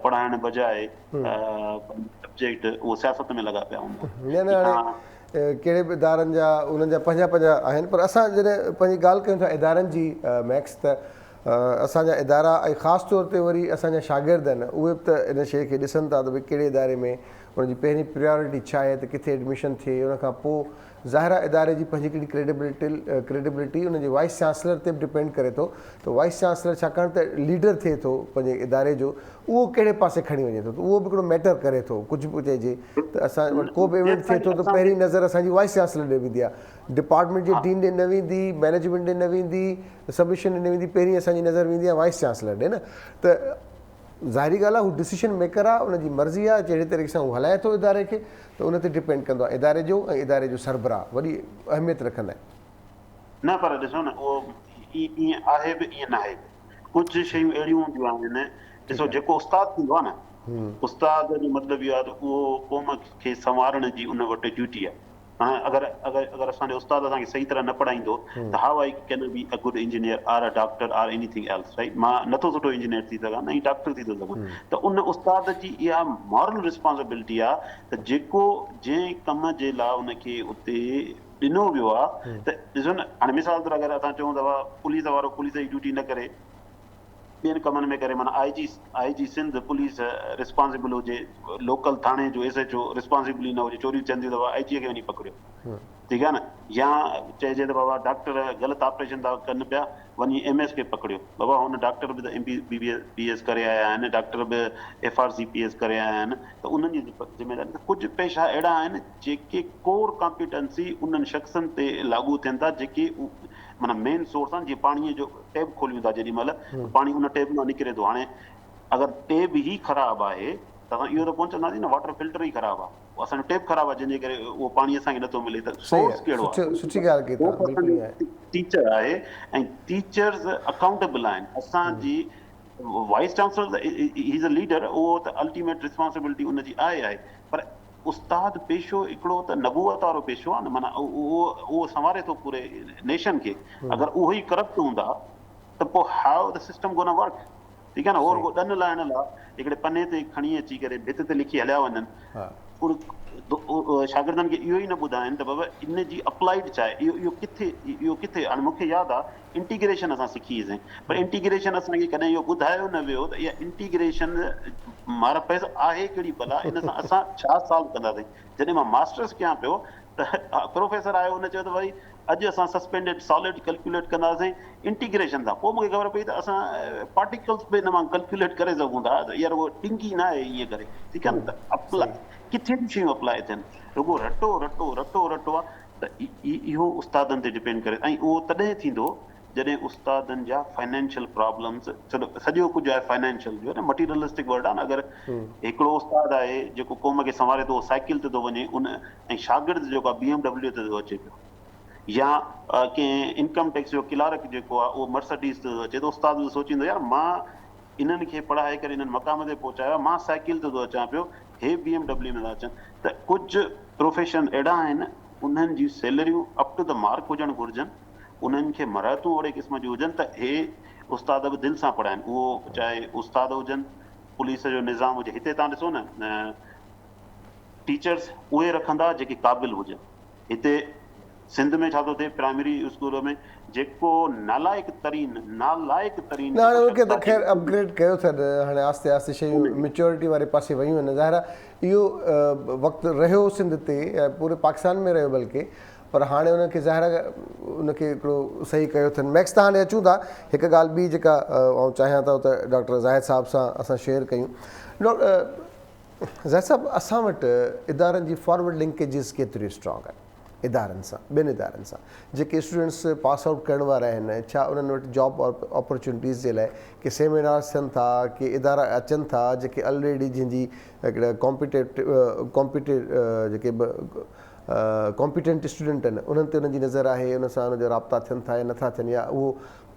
پڙهائڻ بجاء سبجيڪٽ اهو سياست ۾ لڳا پيا هوندا نه نه هاڻي ڪهڙي به ادارن جا انهن جا پنهنجا پنهنجا آهن پر اسان جڏهن پنهنجي ڳالهه ڪيون ٿا ادارن جي ميڪس ته اسان جا ادارا ۽ خاص طور تي وري اسان جا شاگرد آهن اهي به ته ان شيء کي ڏسن ٿا ته ڀئي ڪهڙي اداري ۾ ان جي پهرين پريارٽي ڇا آهي ته ڪٿي ايڊميشن ٿئي ان کان پوء ظاهر آهي اداري جي پنهنجي هڪڙي ڪريڊيبلٽي ڪريڊيبلٽي ان جي وائيس چانسلر تي به ڊپينڊ ڪري ٿو ته وائيس چانسلر ڇاڪاڻ ته ليڊر ٿئي ٿو پنهنجي اداري جو اهو ڪهڙي پاسي کڻي وڃي ٿو ته اهو به هڪڙو ميٽر ڪري ٿو ڪجهه به چئجي ته اسان وٽ ڪو به ايونٽ ٿئي ٿو ته پهرين نظر اسان جي وائيس چانسلر ڏي ويندي آهي ڊپارٽمينٽ جي ڊين ڏي نه ويندي مئنيجمينٽ ڏي نه ويندي سبمشن ڏي نه ويندي پهرين اسان جي نظر ويندي آهي وائيس چانسلر ڏي نه ته ظاهري ڳالهه آهي هو ڊسيشن ميڪر آهي ان جي مرضي آهي جهڙي طريقي سان هو هلائي ٿو اداري کي ته ان تي ڊپينڊ ڪندو آهي اداري جو ۽ اداري جو سربراهه وڏي اهميت رکندا آهن. نه پر ڏسو نه اهو ائين آهي به ائين ناهي به ڪجهه شيون اهڙيون هونديون آهن ڏسو جيڪو استاد ٿيندو آهي نه استاد جو مطلب اهو آهي ته اهو قوم کي سنوارڻ جي ان وٽ ڊيوٽي آهي هاڻي اگر اگر اگر اسان جو استاد اسان کي صحيح طرح نه پڙهائيندو ته how I can be a good engineer or a doctor or anything else right مان نٿو سٺو انجنيئر ٿي سگهان نه ئي ڊاڪٽر ٿي ٿو سگهان ته ان استاد جي اها مارل ريسپانسبلٽي آ ته جيڪو جنهن ڪم جي لاء ان کي اتي ڏنو ويو آ ته ڏسو نه هاڻي مثال طور اگر اسان چئون ته پوليس وارو پوليس جي ڊيوٽي نه ڪري ٻين ڪمن ۾ ڪري معنيٰ I G I G Sindh police responsible هجي لوڪل ٿاڻي جو ايس ايڇ او ريسپانسبل ئي نه هجي چوريون ٿين ٿيون ته بابا آء جي کي وڃي پڪڙيو ٺيڪ آهي نه يا چئجي ته بابا ڊاڪٽر غلط آپريشن ٿا ڪن پيا وڃي ايم ايس کي پڪڙيو بابا هن ڊاڪٽر به ته ايم بي بي بي ايس ڪري آيا آهن ڊاڪٽر به F R C P S ڪري آيا آهن ته انهن جي ذميواري ته ڪجهه پيشا اهڙا آهن جيڪي ڪور ڪامپيٽنسي انهن شخصن تي لاڳو ٿين ٿا جيڪي معنيٰ مين سورس آهن جيئن پاڻي جو ٽيب کوليون ٿا جيڏي مهل ته پاڻي ان ٽيب مان نڪري ٿو هاڻي اگر ٽيب ئي خراب آهي ته اسان اهو ته ڪونه چونداسين نه واٽر فلٽر ئي خراب آهي اهو اسان جو ٽيب خراب آهي جنهن جي ڪري اهو پاڻي اسان کي نٿو ملي ته سورس ڪهڙو آهي سٺي ڳالهه ڪئي اٿا بلڪل ائين آهي ٽيچر آهي ۽ ٽيچرز اڪائونٽيبل آهن اسان جي وائيس چانسلر ته هي از ا ليڊر اهو ته الٽيميٽ ريسپانسبلٽي ان جي آهي آهي پر استاد پيشو هڪڙو ته نبوت وارو پيشو آهي نه معنيٰ اهو اهو سنواري ٿو پوري نيشن کي اگر اهو ئي ڪرپٽ هوندا ته پوء how the system gonna work ٺيڪ آهي نه هو رڳو ڏن لاهڻ لاء هڪڙي پني تي کڻي اچي ڪري ڀت تي لکي هليا وڃن شاگردن کي اهو ئي نه ٻڌائن ته بابا ان جي اپلائيڊ ڇا آهي اهو اهو ڪٿي اهو ڪٿي هاڻي مون کي ياد آهي انٽيگريشن اسان سکي هئي سين پر انٽيگريشن اسان کي ڪڏهن اهو ٻڌايو نه ويو ته اها انٽيگريشن مارا پئس آهي ڪهڙي بلا ان سان اسان ڇا سالو ڪنداسين جڏهن مان ماسٽرس ڪيان پيو ته پروفيسر آيو ان چيو ته ڀائي اڄ اسان سسپينڊيڊ سالڊ ڪلڪيوليٽ ڪنداسين انٽيگريشن سان پوء مون کي خبر پئي ته اسان پارٽيڪلس به ان مان ڪلڪيوليٽ ڪري سگهون ٿا ته اها رڳو ڏنگي نه آهي ائين ڪري ٺيڪ آهي نه ته اپلاء ڪٿي به شيون اپلاء ٿين رڳو رٽو رٽو رٽو رٽو آهي ته اهو استادن تي ڊپينڊ ڪري ۽ اهو تڏهن ٿيندو جڏهن استادن جا فائنينشل پرابلمز سڄو ڪجهه آهي فائنينشل جو نه مٽيريلسٽڪ ورلڊ آهي نه اگر هڪڙو استاد آهي جيڪو قوم کي سنواري ٿو سائيڪل تي ٿو وڃي ان ۽ شاگرد جيڪو آهي بي ايم ڊبليو تي ٿو اچي پيو يا ڪنهن انڪم ٽيڪس جو ڪلارڪ جيڪو آهي اهو مرسڊيز تي ٿو اچي ته استاد به سوچيندو يار مان انهن کي پڙهائي ڪري انهن مقام تي پهچايو آهي، مان سائيڪل تي ٿو اچان پيو، هي بي ايم ڊبليو ۾ ٿا اچن ته ڪجهه پروفيشن اهڙا آهن انهن جون سيلريون اپ ٽو the mark هجڻ گهرجن، انهن کي مراعتون اهڙي قسم جون هجن ته هي استاد به دل سان پڙهائن، اهو چاهي استاد هجن، پوليس جو نظام هجي، هتي توهان ڏسو نه ٽيچرز اهي رکندا جيڪي قابل هجن. هتي سنڌ ۾ ڇا ٿو ٿئي پرائمري اسڪول ۾ جيڪو نالائق ترين نالائق ترين نه هاڻي ان کي ته خير اپ گريڊ ڪيو اٿن هاڻي آهستي آهستي شيون ميچورٽي واري پاسي ويون آهن ظاهر آهي اهو وقت رهيو سنڌ تي ۽ پوري پاڪستان ۾ رهيو بلڪه پر هاڻي ان کي ظاهر آهي ان کي هڪڙو صحيح ڪيو اٿن ميڪس ته هاڻي اچون ٿا هڪ ڳالهه ٻي جيڪا آئون چاهيان ٿو ته ڊاڪٽر زاهد صاحب سان اسان شيئر ڪيون زاهد صاحب اسان وٽ ادارن جي فارورڊ لنڪيجز ڪيتريون اسٽرانگ آهن ادارن سان ٻين ادارن سان جيڪي اسٽوڊنٽس پاس آئوٽ ڪرڻ وارا آهن ڇا انهن وٽ جاب اپرچونٽيز جي لاء ڪي سيمينارز ٿين ٿا ڪي ادارا اچن ٿا جيڪي الريڊي جن جي هڪڙا ڪامپيٽيٽ ڪامپيٽي جيڪي به ڪامپيٽنٽ اسٽوڊنٽ آهن انهن تي انهن جي نظر آهي ان سان انهن جا رابطا ٿين ٿا يا نٿا ٿين يا اهو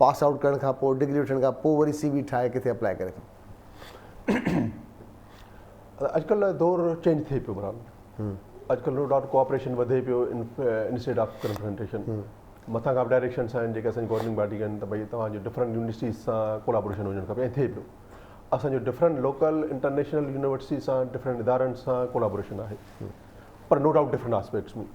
پاس آئوٽ ڪرڻ کان پوء ڊگري وٺڻ کان پوء وري سي وي ٺاهي ڪٿي اپلائي ڪري ٿو. اڄڪلهه دور چينج ٿئي پيو بهرحال اڄڪلهه نو ڊائوٽ ڪوآپريشن وڌي پيو انسٽيڊ آف ڪنفرنٽيشن مٿان کان به ڊائريڪشنس آهن جيڪي اسان جي گورننگ باڊي آهن ته ڀئي توهان جو ڊفرنٽ يونيورسٽيز سان ڪولابوريشن هجڻ کپي ۽ ٿئي پيو اسان جو ڊفرنٽ لوڪل انٽرنيشنل يونيورسٽي سان ڊفرنٽ ادارن سان ڪولابوريشن آهي پر نو ڊائوٽ ڊفرنٽ آسپيڪٽس ۾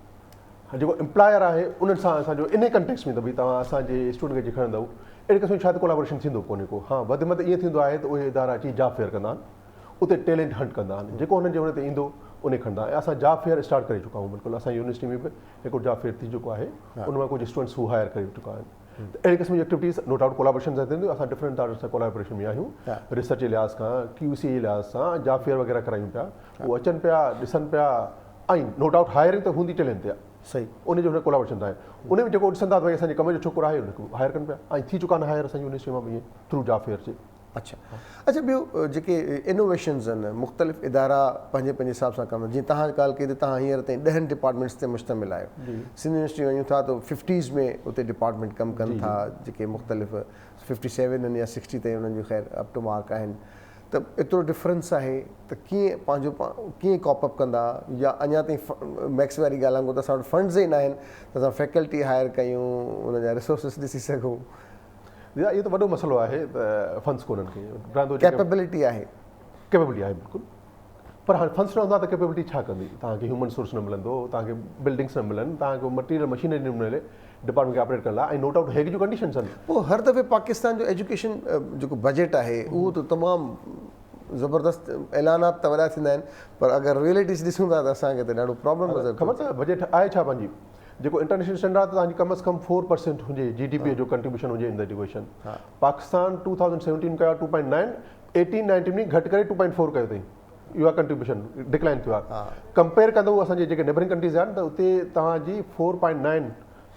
جيڪو امپلائر آهي انهن سان اسان جو انهي ڪنٽيڪس ۾ ته ڀئي توهان اسان جي اسٽوڊنٽ کي جي کڻندؤ اهڙي قسم جو شايد ڪولابوريشن ٿيندو ڪونهي ڪو ها وڌ ۾ وڌ ائين ٿيندو آهي ته اهي ادارا اچي جاب فيئر ڪندا آهن اتي ٽيلنٽ هنٽ ڪندا آهن جيڪو هنن جي ان تي ايندو ان کي کڻندا ۽ اسان جاب فيئر اسٽارٽ ڪري چڪا آهيون بلڪل اسان جي يونيورسٽي ۾ به هڪڙو جاب فيئر ٿي چڪو آهي ان مان ڪجهه اسٽوڊنٽس هو هائر ڪري چڪا آهن ته اهڙي قسم جي ايڪٽيوٽيز نو ڊائوٽ ڪولابريشن سان ٿينديون اسان ڊفرنٽ ادارن سان ڪولابريشن ۾ آهيون ريسرچ جي لحاظ کان ڪيو سي جي لحاظ سان جاب فيئر وغيره ڪرايون پيا هو اچن پيا ڏسن پيا ۽ نو ڊائوٽ هائرنگ ته هوندي ٽيلنٽ تي آهي صحيح ان جو ڪولابريشن آهي ان ۾ جيڪو ڏسن ٿا ته ڀئي اسان جي ڪم جو ڇوڪرو آهي ان کي هائر ڪن پيا ۽ ٿي چڪا آهن هائر اسان جي يونيورسٽي مان به ائين ٿرو جاب فيئر جي. اڇا اڇا ٻيو جيڪي انوويشنز آهن مختلف ادارا پنهنجي پنهنجي حساب سان ڪم جيئن توهان ڳالهه ڪئي ته توهان هينئر تائين ڏهن ڊپارٽمينٽس تي مشتمل آهيو سنڌ يونيورسٽي وڃون ٿا ته ففٽيز ۾ اتي ڊپارٽمينٽ ڪم ڪن ٿا جيڪي مختلف ففٽي سيون آهن يا سڪسٽي تائين انهن جو خير اپ ٽو مارڪ آهن ته ايترو ڊفرنس آهي ته ڪيئن پنهنجو ڪيئن ڪاپ اپ ڪندا يا اڃا تائين ميڪس واري ڳالهه وانگر ته اسان وٽ فنڊز ئي ناهن ته اسان فيڪلٽي هائر ڪيون ان جا ريسورسز ڏسي سگهون. يا اهو ته وڏو مسئلو آهي ته فنڊز ڪونهن ڪي رهندو ڪيپبلٽي آهي ڪيپبلٽي آهي بلڪل پر هاڻي فنڊز نه هوندا ته ڪيپبلٽي ڇا ڪندي توهان کي هيومن سورس نه ملندو توهان کي بلڊنگس نه ملن توهان کي مٽيريل مشينري نه ملي ڊپارٽمينٽ کي آپريٽ ڪرڻ لاء ۽ نو ڊائوٽ هيگ جون ڪنڊيشنس آهن. پوء هر دفعي پاڪستان جو ايجوڪيشن جيڪو بجيٽ آهي اهو ته تمام زبردست اعلانات ته وڏا ٿيندا آهن پر اگر ريئلٽيز ڏسون ٿا ته اسان کي ته ڏاڍو پرابلم نظر ٿو اچي. خبر اٿو بجيٽ آهي ڇا پنهنجي جيڪو انٽرنيشنل اسٽينڊرڊ آهي ته توهان جي ڪم از ڪم فور پرسينٽ هجي جي ڊي پي جو ڪنٽريبيوشن هجي ان دا ايجوڪيشن پاڪستان 2017 ڪيو آهي 2.9 18 19 ۾ گهٽ ڪري 2.4 ڪيو اٿئي اهو آهي ڪنٽريبيوشن ڊڪلائن ٿيو آهي ڪمپيئر ڪندو اسان جي جيڪي نيبرنگ ڪنٽريز آهن ته اتي توهان جي 4.9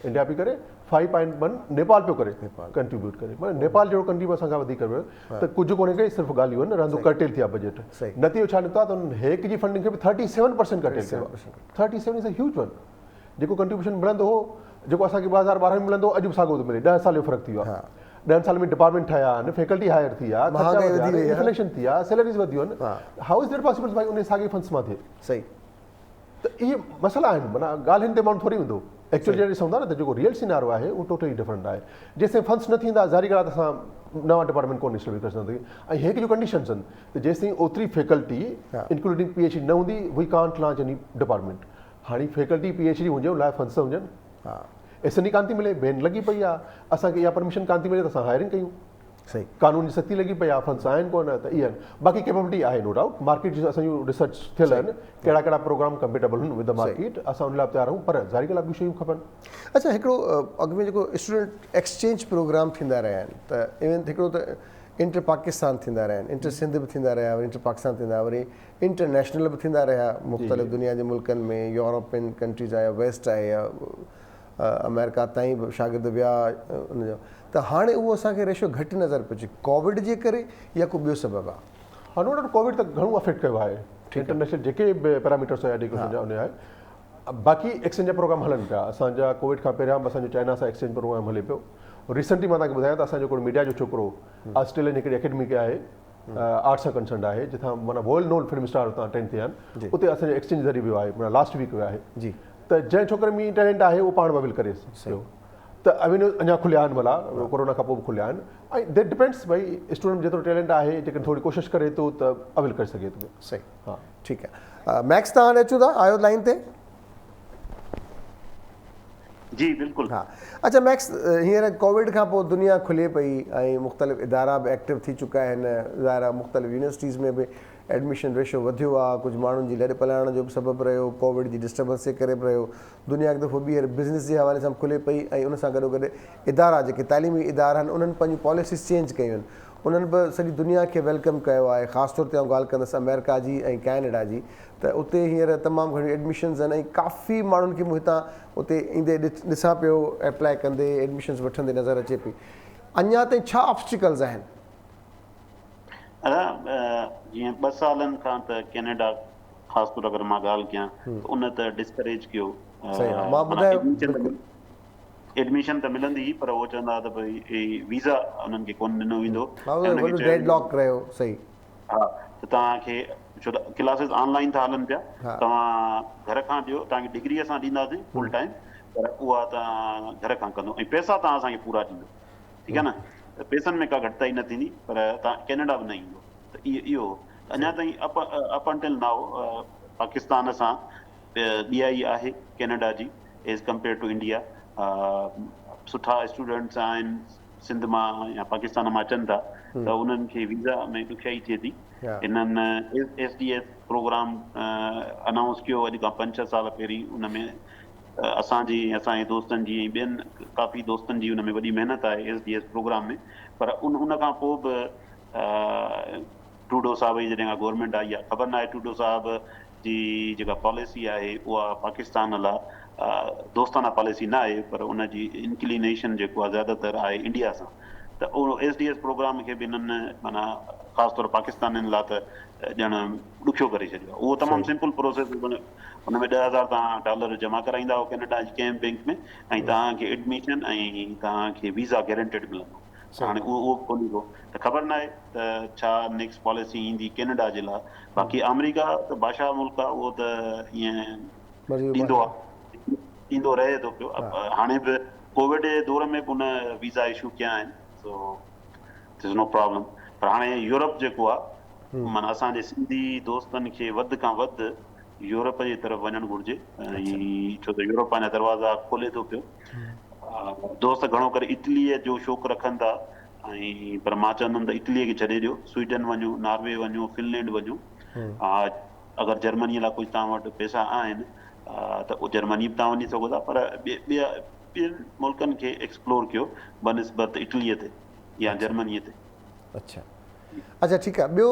انڊيا پئي ڪري 5.1 نيپال پيو ڪري ڪنٽريبيوٽ ڪري معنيٰ نيپال جهڙو ڪنٽري به اسان کان وڌيڪ ڪري ته ڪجهه ڪونهي ڪئي صرف ڳالهيون آهن رهندو ڪرٽيل ٿي آهي بجيٽ نتيجو ڇا نڪتو آهي ته انهن هيڪ جي فنڊنگ کي به 37% ڪرٽيل ڪيو آهي 37 از اي هيوج ون جيڪو ڪنٽريبيوشن ملندو هو جيڪو اسان کي 2012 ۾ ملندو هو اڄ به ساڳيو ٿو ملي 10 سال جو فرق ٿي ويو آهي 10 سال ۾ ڊپارٽمينٽ ٺاهيا آهن فيڪلٽي هائر ٿي آهي خرچا وڌيا آهن انفليشن ٿي آهي سيلريز وڌيون آهن how is that possible ڀائي انهي ساڳي فنڊز مان ٿئي صحيح ته اهي مسئلا آهن معنيٰ ڳالهين تي ماڻهو ٿوري ويندو ايڪچوئل جڏهن ڏسون ٿا نه ته جيڪو ريئل سينارو آهي اهو ٽوٽلي ڊفرنٽ آهي جيستائين فنڊز نه ٿيندا ظاهري ڳالهه آهي ته اسان نوان ڊپارٽمينٽ ڪونه اسٽيبلش ڪري سگهنداسين ۽ هيڪ جون ڪنڊيشنز آهن ته جيستائين اوتري faculty including P H D نه هوندي we can't launch any department هاڻي فيڪلٽي پي ايڇ ڊي هجي ان لاء فنڊز ته هجن. ايس اين اي ڪانه ٿي ملي، بين لڳي پئي آ، اسان کي اها پرميشن ڪانه ٿي ملي ته اسان هائرنگ ڪيون. صحيح. قانون جي سختي لڳي پئي آ، فنڊز آهن ڪونه ته اهي آهن. باقي ڪيپبلٽي آهي نو ڊائوٽ، مارڪيٽ جي اسان جون ريسرچ ٿيل آهن، ڪهڙا ڪهڙا پروگرام ڪمپيٽيبل آهن ود the market, اسان ان لاء به تيار آهيون پر ظاهري ڳالهه آ ٻيون شيون کپن. اڇا هڪڙو اڳ ۾ جيڪو اسٽوڊنٽ ايڪسچينج پروگرام ٿيندا رهيا آهن ته ايون هڪڙو ته انٽر پاڪستان ٿيندا رهيا آهن، انٽر سنڌ به ٿيندا رهيا وري انٽر پاڪستان ٿيندا وري انٽرنيشنل به ٿيندا رهيا مختلف دنيا جي ملڪن ۾ يورپين ڪنٽريز آهي ويسٽ آهي يا آمريڪا تائين به شاگرد ويا ان جو ته هاڻي اهو اسان کي ريشو گهٽ نظر پيو اچي ڪووڊ جي ڪري يا ڪو ٻيو سبب آهي؟ ها نو ڊائوٽ ڪووڊ ته گهڻو افيڪٽ ڪيو آهي انٽرنيشنل جيڪي به پيراميٽرس هيا ايجوڪيشن جا ان آهي باقي ايڪسچينج جا پروگرام هلن پيا اسان جا ڪووڊ کان پهريان به اسان جو چائنا سان ايڪسچينج پروگرام هلي پيو ريسنٽلي مان توهان کي ٻڌايان ته اسان جو هڪڙو ميڊيا جو ڇوڪرو آسٽريلين هڪڙي اڪيڊمي آهي آرٽس سان ڪنسرنڊ آهي جتان معنيٰ ويل نون فلم اسٽار اتان اٽينڊ ٿيا آهن اتي اسان جو ايڪسچينج ذريعي ويو آهي معنيٰ لاسٽ ويڪ ويو آهي ته جنهن ڇوڪري ۾ ٽيلنٽ آهي اهو پاڻ به اويل ڪري پيو ته اوينيوز اڃا کليا آهن ڀلا ڪورونا کان پوء به کليا آهن ۽ that depends ڀئي اسٽوڊنٽ جيترو ٽيلنٽ آهي جيڪڏهن ٿوري ڪوشش ڪري ٿو ته اويل ڪري سگهي ٿو صحيح ها ٺيڪ آهي ميڪس تهان اچون ٿا آيو لائن تي. جي بلڪل. ها اڇا ميڪس هينئر ڪووڊ کان پوء دنيا کلي پئي ۽ مختلف ادارا به ايڪٽو ٿي چڪا آهن ظاهر آهي مختلف يونيورسٽيز ۾ به ايڊميشن ريشو وڌيو آهي ڪجهه ماڻهن جي لڏ پلاڻ جو به سبب رهيو ڪووڊ جي ڊسٽربنس جي ڪري به رهيو دنيا هڪ دفعو ٻيهر بزنس جي حوالي سان به کلي پئي ۽ ان سان گڏو گڏ ادارا جيڪي تعليمي ادارا آهن انهن پنهنجون پاليسيز چينج ڪيون آهن انهن به سڄي دنيا کي welcome ڪيو آهي خاص طور تي آئون ڳالهه ڪندس آمريڪا جي ۽ ڪينيڊا جي ته اتي هينئر تمام گهڻيون ايڊميشنز آهن ۽ ڪافي ماڻهن کي مون هتان اتي ايندي ڏسان پيو ايپلائي ڪندي ايڊميشنز وٺندي نظر اچي پئي اڃا تائين ڇا آبسٽيڪلز آهن؟ ادا جيئن ٻه سالن کان ته ڪينيڊا خاص طور اگر مان ڳالهه ڪيان ته ان ته ڊسڪريج ڪيو صحيح آ مان ٻڌايو بلڪل ايڊميشن ته ملندي هئي پر اهو چوندا ته ڀئي ويزا انهن کي ڪونه ڏنو ويندو ها وڏو ڊيڊ لاڪ رهيو صحيح ها ته توهان کي ڇو ته ڪلاسز آن لائين ٿا هلن پيا توهان گهر کان ڏيو توهان کي ڊگري اسان ڏينداسين فل ٽائيم پر اها توهان گهر کان ڪندو ۽ پئسا توهان اسان کي پورا ڏيندو ٺيڪ آهي نه ته پئسن ۾ ڪا گهٽتائي نه ٿيندي پر توهان ڪينيڊا به نه ايندو ته اهو اڃا تائين اپ اپ انٽل now Pakistan سان ٻيائي آهي ڪينيڊا جي ايز ڪمپيئر ٽو انڊيا سٺا اسٽوڊنٽس آهن سنڌ مان يا پاڪستان مان اچن ٿا ته انهن کي ويزا ۾ ڏکيائي ٿئي ٿي. هنن S D S programme announce ڪيو اڄ کان پنج ڇهه سال پهرين ان ۾ اسان جي ۽ اسان جي دوستن جي ۽ ٻين ڪافي دوستن جي ان ۾ وڏي محنت آهي ايس ڊي ايس پروگرام ۾ پر ان ان کان پوء به ٽروڊو صاحب جي جڏهن کان گورنمينٽ آئي آهي خبر ناهي ٽروڊو صاحب جي جيڪا پاليسي آهي اها پاڪستان لاء دوستانه پاليسي نه آهي پر ان جي انڪلينيشن جيڪو آهي زياده تر آهي انڊيا سان ته اهو ايس ڊي ايس پروگرام کي به هنن معنيٰ خاص طور پاڪستانين لاء ته ڄڻ ڏکيو ڪري ڇڏيو آهي اهو تمام سمپل پروسيس ان ۾ 10,000 توهان ڊالر جمع ڪرائيندا آهيو ڪينيڊا جي ڪنهن به بينڪ ۾ ۽ توهان کي ايڊميشن ۽ توهان کي ويزا گيرنٽيڊ ملندو هاڻي اهو اهو به ڪونهي ڪو ته خبر ناهي ته ڇا نيڪسٽ پاليسي ايندي ڪينيڊا جي لاء باقي آمريڪا ته بادشاهه ملڪ آهي اهو ته ائين ڏيندو آهي ڏيندو رهي ٿو پيو هاڻي به ڪووڊ جي دور ۾ به ان ويزا اشو ڪيا آهن سو از نو پرابلم پر هاڻي يورپ جيڪو آهي معنيٰ اسان جي سنڌي دوستن کي وڌ کان وڌ يورپ جي طرف وڃڻ گهرجي ۽ ڇو ته يورپ پنهنجا دروازا کولي ٿو پيو. دوست گهڻو ڪري اٽليء جو شوق رکن ٿا ۽ پر مان چوندم ته اٽليء کي ڇڏي ڏيو، سوئيڊن وڃو، ناروي وڃو، فنلينڊ وڃو. اگر جرمنيء لاء ڪجهه توهان وٽ پئسا آهن ته جرمني به توهان وڃي سگهو ٿا پر ٻين ملڪن کي ايڪسپلور ڪيو بنسبت اٽليء تي يا جرمنيء تي. اڇا اڇا ٺيڪ آ ٻيو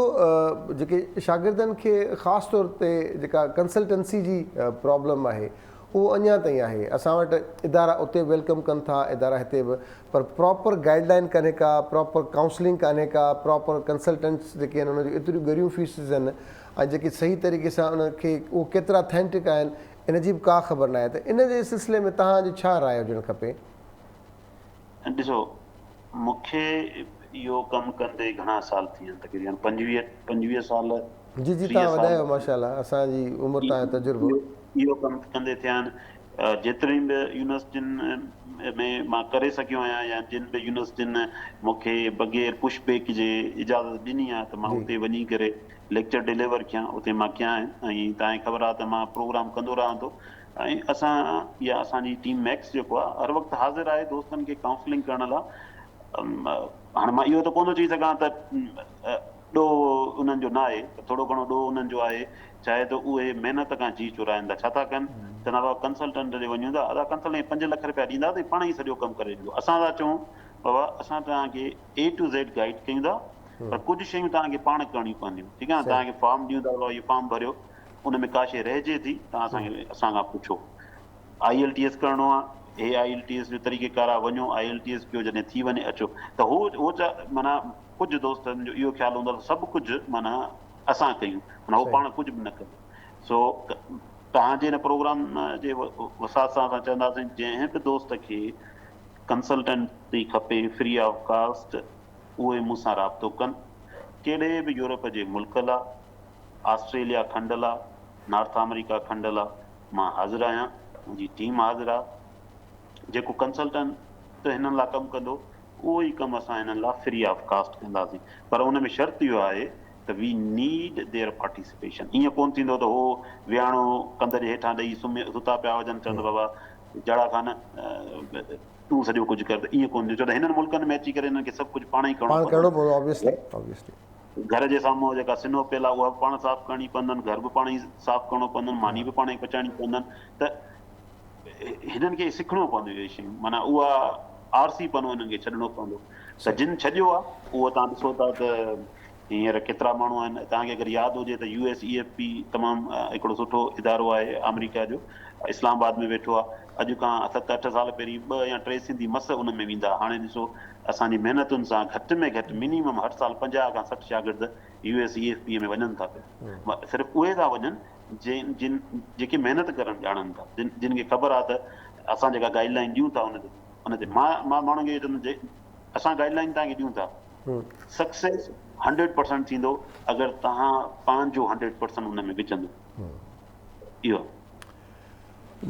جيڪي شاگردن کي خاص طور تي جيڪا ڪنسلٽنسي جي پرابلم آهي اهو اڃا تائين آهي اسان وٽ ادارا اتي به welcome ڪن ٿا ادارا هتي به پر پراپر گائيڊ لائين ڪانهي ڪا پراپر ڪائونسلنگ ڪانهي ڪا پراپر ڪنسلٽنٽس جيڪي آهن انهن جون ايتريون ڳريون فيسز آهن ۽ جيڪي صحيح طريقي سان ان کي اهو ڪيترا اٿينٽڪ آهن ان جي به ڪا خبر ناهي ته ان جي سلسلي ۾ توهان جي ڇا راء هجڻ کپي؟ ڏسو مون کي اهو ڪم ڪندي گهڻا سال ٿي ويا آهن تقريبن 25 25 سال جي جي 30 توهان سال وڌايو ماشاء الله اسان جي عمر توهان جو تجربو. اهو ڪم ڪندي ٿيا آهن جيترين به يونيورسٽين ۾ مان ڪري سگهيو آهيان يا جن به يونيورسٽين مون کي بغير پش بيڪ جي اجازت ڏني آهي ته مان اتي وڃي ڪري ليڪچر ڊليور ڪيان اتي مان ڪيا آهن ۽ توهان کي خبر آهي ته مان پروگرام ڪندو رهان ٿو ۽ اسان يا اسان جي ٽيم ميڪس جيڪو آهي هر وقت حاضر آهي دوستن کي ڪائونسلنگ ڪرڻ لاء هاڻي مان اهو ته ڪونه ٿو چئي سگهان ته ڏوهه انهن جو نه آهي پر ٿورو گهڻو ڏوهه انهن جو آهي چاهي ته اهي محنت کان جي چورائن ٿا ڇا ٿا ڪن چوندا بابا ڪنسلٽنٽ ڏي وڃون ٿا ادا ڪنسلٽنٽ کي 5 لک رپيا ڏيندا ته پاڻ ئي سڄو ڪم ڪري ڏيندو اسان ٿا چئون بابا اسان توهان کي اي ٽو زيڊ گائيڊ ڪيون ٿا پر ڪجهه شيون توهان کي پاڻ ڪرڻيون پونديون ٺيڪ آهي توهان کي فارم ڏيون ٿا بابا اهو فارم ڀريو ان ۾ ڪا شيء رهجي ٿي ته اسان کي اسان کان پڇو. آئي ايل ٽي ايس ڪرڻو آ هي آئي ايل ٽي ايس جو طريقه ڪار آ وڃو آئي ايل ٽي ايس ڪيو جڏهن ٿي وڃي اچو ته هو هو چا معنيٰ ڪجهه دوستن جو اهو خيال هوندو آ ته سڀ ڪجهه معنيٰ اسان ڪيون معنيٰ هو پاڻ ڪجهه به نه ڪن سو توهان جي هن پروگرام جي وسعت سان اسان چونداسين جنهن به دوست کي ڪنسلٽنٽي کپي فري آف ڪاسٽ اهي مون سان رابطو ڪن ڪهڙي به يورپ جي ملڪ لا آسٽريليا کنڊ لا، نارٿ آمريڪا کنڊ لا مان حاضر آهيان، منهنجي ٽيم حاضر آ، جيڪو ڪنسلٽنٽ هنن لا ڪم ڪندو اهو ئي ڪم اسان هنن لا فري آف ڪاسٽ ڪنداسين پر ان ۾ شرط اهو آهي ته وي نيڊ their participation ائين ڪونه ٿيندو ته هو ويهاڻو ڪنڌ جي هيٺان ڏئي سمهي ستا پيا هجن چون ته بابا جهڙا خان تون سڄو ڪجهه ڪر ته ائين ڪونه ٿيندو ڇو ته هنن ملڪن ۾ اچي ڪري هنن کي سڀ ڪجهه پاڻ ئي ڪرڻو پاڻ ڪرڻو پوندو آبويسلي آبويسلي. گهر جي سامهون جيڪا سنهو پيل آهي اها به پاڻ صاف ڪرڻي پوندن، گهر به پاڻ ئي صاف ڪرڻو پوندن، ماني به پاڻ ئي پچائڻي پوندن ته هنن کي سکڻو پوندو اهي شيون معنيٰ اها آرسي پنو هنن کي ڇڏڻو پوندو ته جن ڇڏيو آهي اهو توهان ڏسو ٿا ته هينئر ڪيترا ماڻهو آهن توهان کي اگر ياد هجي ته يو ايس اي ايف پي تمام هڪڙو سٺو ادارو آهي آمريڪا جو اسلام آباد ۾ ويٺو آهي اڄ کان ست اٺ سال پهرين ٻه يا ٽي سنڌي مس ان ۾ ويندا هاڻي ڏسو اسان جي محنتن سان گهٽ ۾ گهٽ منيمم هر سال 50 کان 60 شاگرد U S E F P ۾ وڃن ٿا پيا صرف اهي ٿا وڃن جن جن جيڪي محنت ڪرڻ ڄاڻن ٿا جن جن کي خبر آهي ته اسان جيڪا گائيڊ لائين ڏيون ٿا ان تي ان تي مان مان ماڻهن کي اهو چوندم اسان گائيڊ لائين توهان کي ڏيون ٿا سڪسيس 100% ٿيندو اگر توهان پنهنجو 100% ان ۾ وجهندو اهو.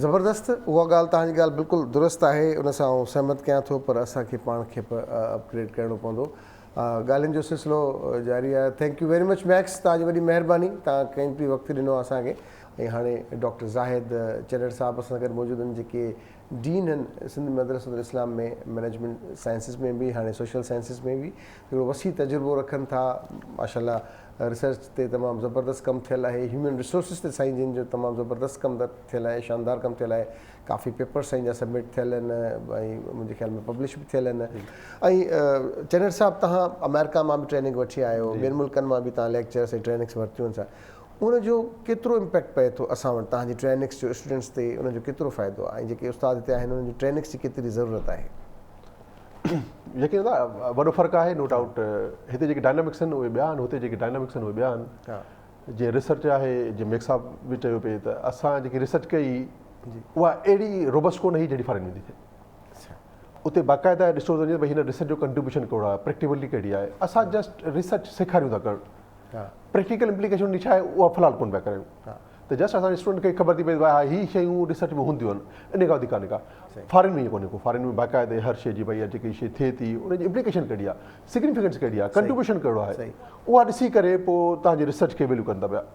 زبردست اها ڳالهه توهان جي ڳالهه بلڪل درست آهي ان سان آئون سهمت ڪيان ٿو پر اسان کي پاڻ کي به اپ گريڊ ڪرڻو پوندو ڳالهين جو سلسلو جاري آهي thank you very much Max توهان جي وڏي مهرباني توهان قيمتي وقت ڏنو اسان کي ۽ هاڻي ڊاڪٽر زاهد چنڙ صاحب اسان سان گڏ موجود آهن جيڪي ڊين هن سنڌ مدرسة الاسلام ۾ مئنيجمينٽ سائنسز ۾ به هاڻي سوشل سائنسز ۾ به هڪڙو وسيع تجربو رکن ٿا ماشاء الله ريسرچ تي تمام زبردست ڪم ٿيل آهي هيومن ريسورسز تي سائين جن جو تمام زبردست ڪم ٿيل آهي شاندار ڪم ٿيل آهي ڪافي پيپرس سائين جا سبمٽ ٿيل آهن ۽ منهنجي خيال ۾ پبلش به ٿيل آهن ۽ چنڙ صاحب تهان آمريڪا مان به ٽريننگ وٺي آيو ٻين ملڪن مان به تهان ليڪچرس ۽ ٽريننگس ورتيون آهن ان جو ڪيترو امپيڪٽ پئي ٿو اسان وٽ تهان جي ٽريننگس جو اسٽوڊنٽس تي ان جو ڪيترو فائدو آهي ۽ جيڪي استاد هتي آهن انهن جي ٽريننگس جي ڪيتري ضرورت آهي. يقين ادا وڏو فرق آهي نو ڊائوٽ هتي جيڪي ڊائنامڪس آهن اهي ٻيا آهن هتي جيڪي ڊائنامڪس آهن اهي ٻيا آهن جيئن ريسرچ آهي جيئن ميڪ صاحب به چيو پئي ته اسان جيڪي ريسرچ ڪئي اها اهڙي روبسٽ ڪونه هئي جهڙي فارين ۾ ٿي ٿئي اتي باقاعده ڏسو وڃي ته ڀئي هن ريسرچ جو ڪنٽريبيوشن ڪهڙو آهي پريڪٽيبلٽي ڪهڙي آهي اسان جسٽ ريسرچ سيکاريون ٿا ڪرڻ پريڪٽيڪل امپليڪيشن ان جي ڇا آهي اها في الحال ڪونه پيا ڪرايون ته جسٽ اسان جي اسٽوڊنٽ کي خبر ٿي پئي ته ڀائي ها هي شيون ريسرچ ۾ هونديون آهن ان کان وڌيڪ ڪانهي ڪا فارين ۾ ائين ڪونهي ڪو فارين ۾ باقاعده هر شيء جي ڀائي جيڪي شيء ٿئي ٿي ان جي امپليڪيشن ڪهڙي آهي سگنيفڪنس ڪهڙي آهي ڪنٽريبيوشن ڪهڙو آهي اها ڏسي ڪري پوء توهان جي ريسرچ کي ويليو ڪن ٿا پيا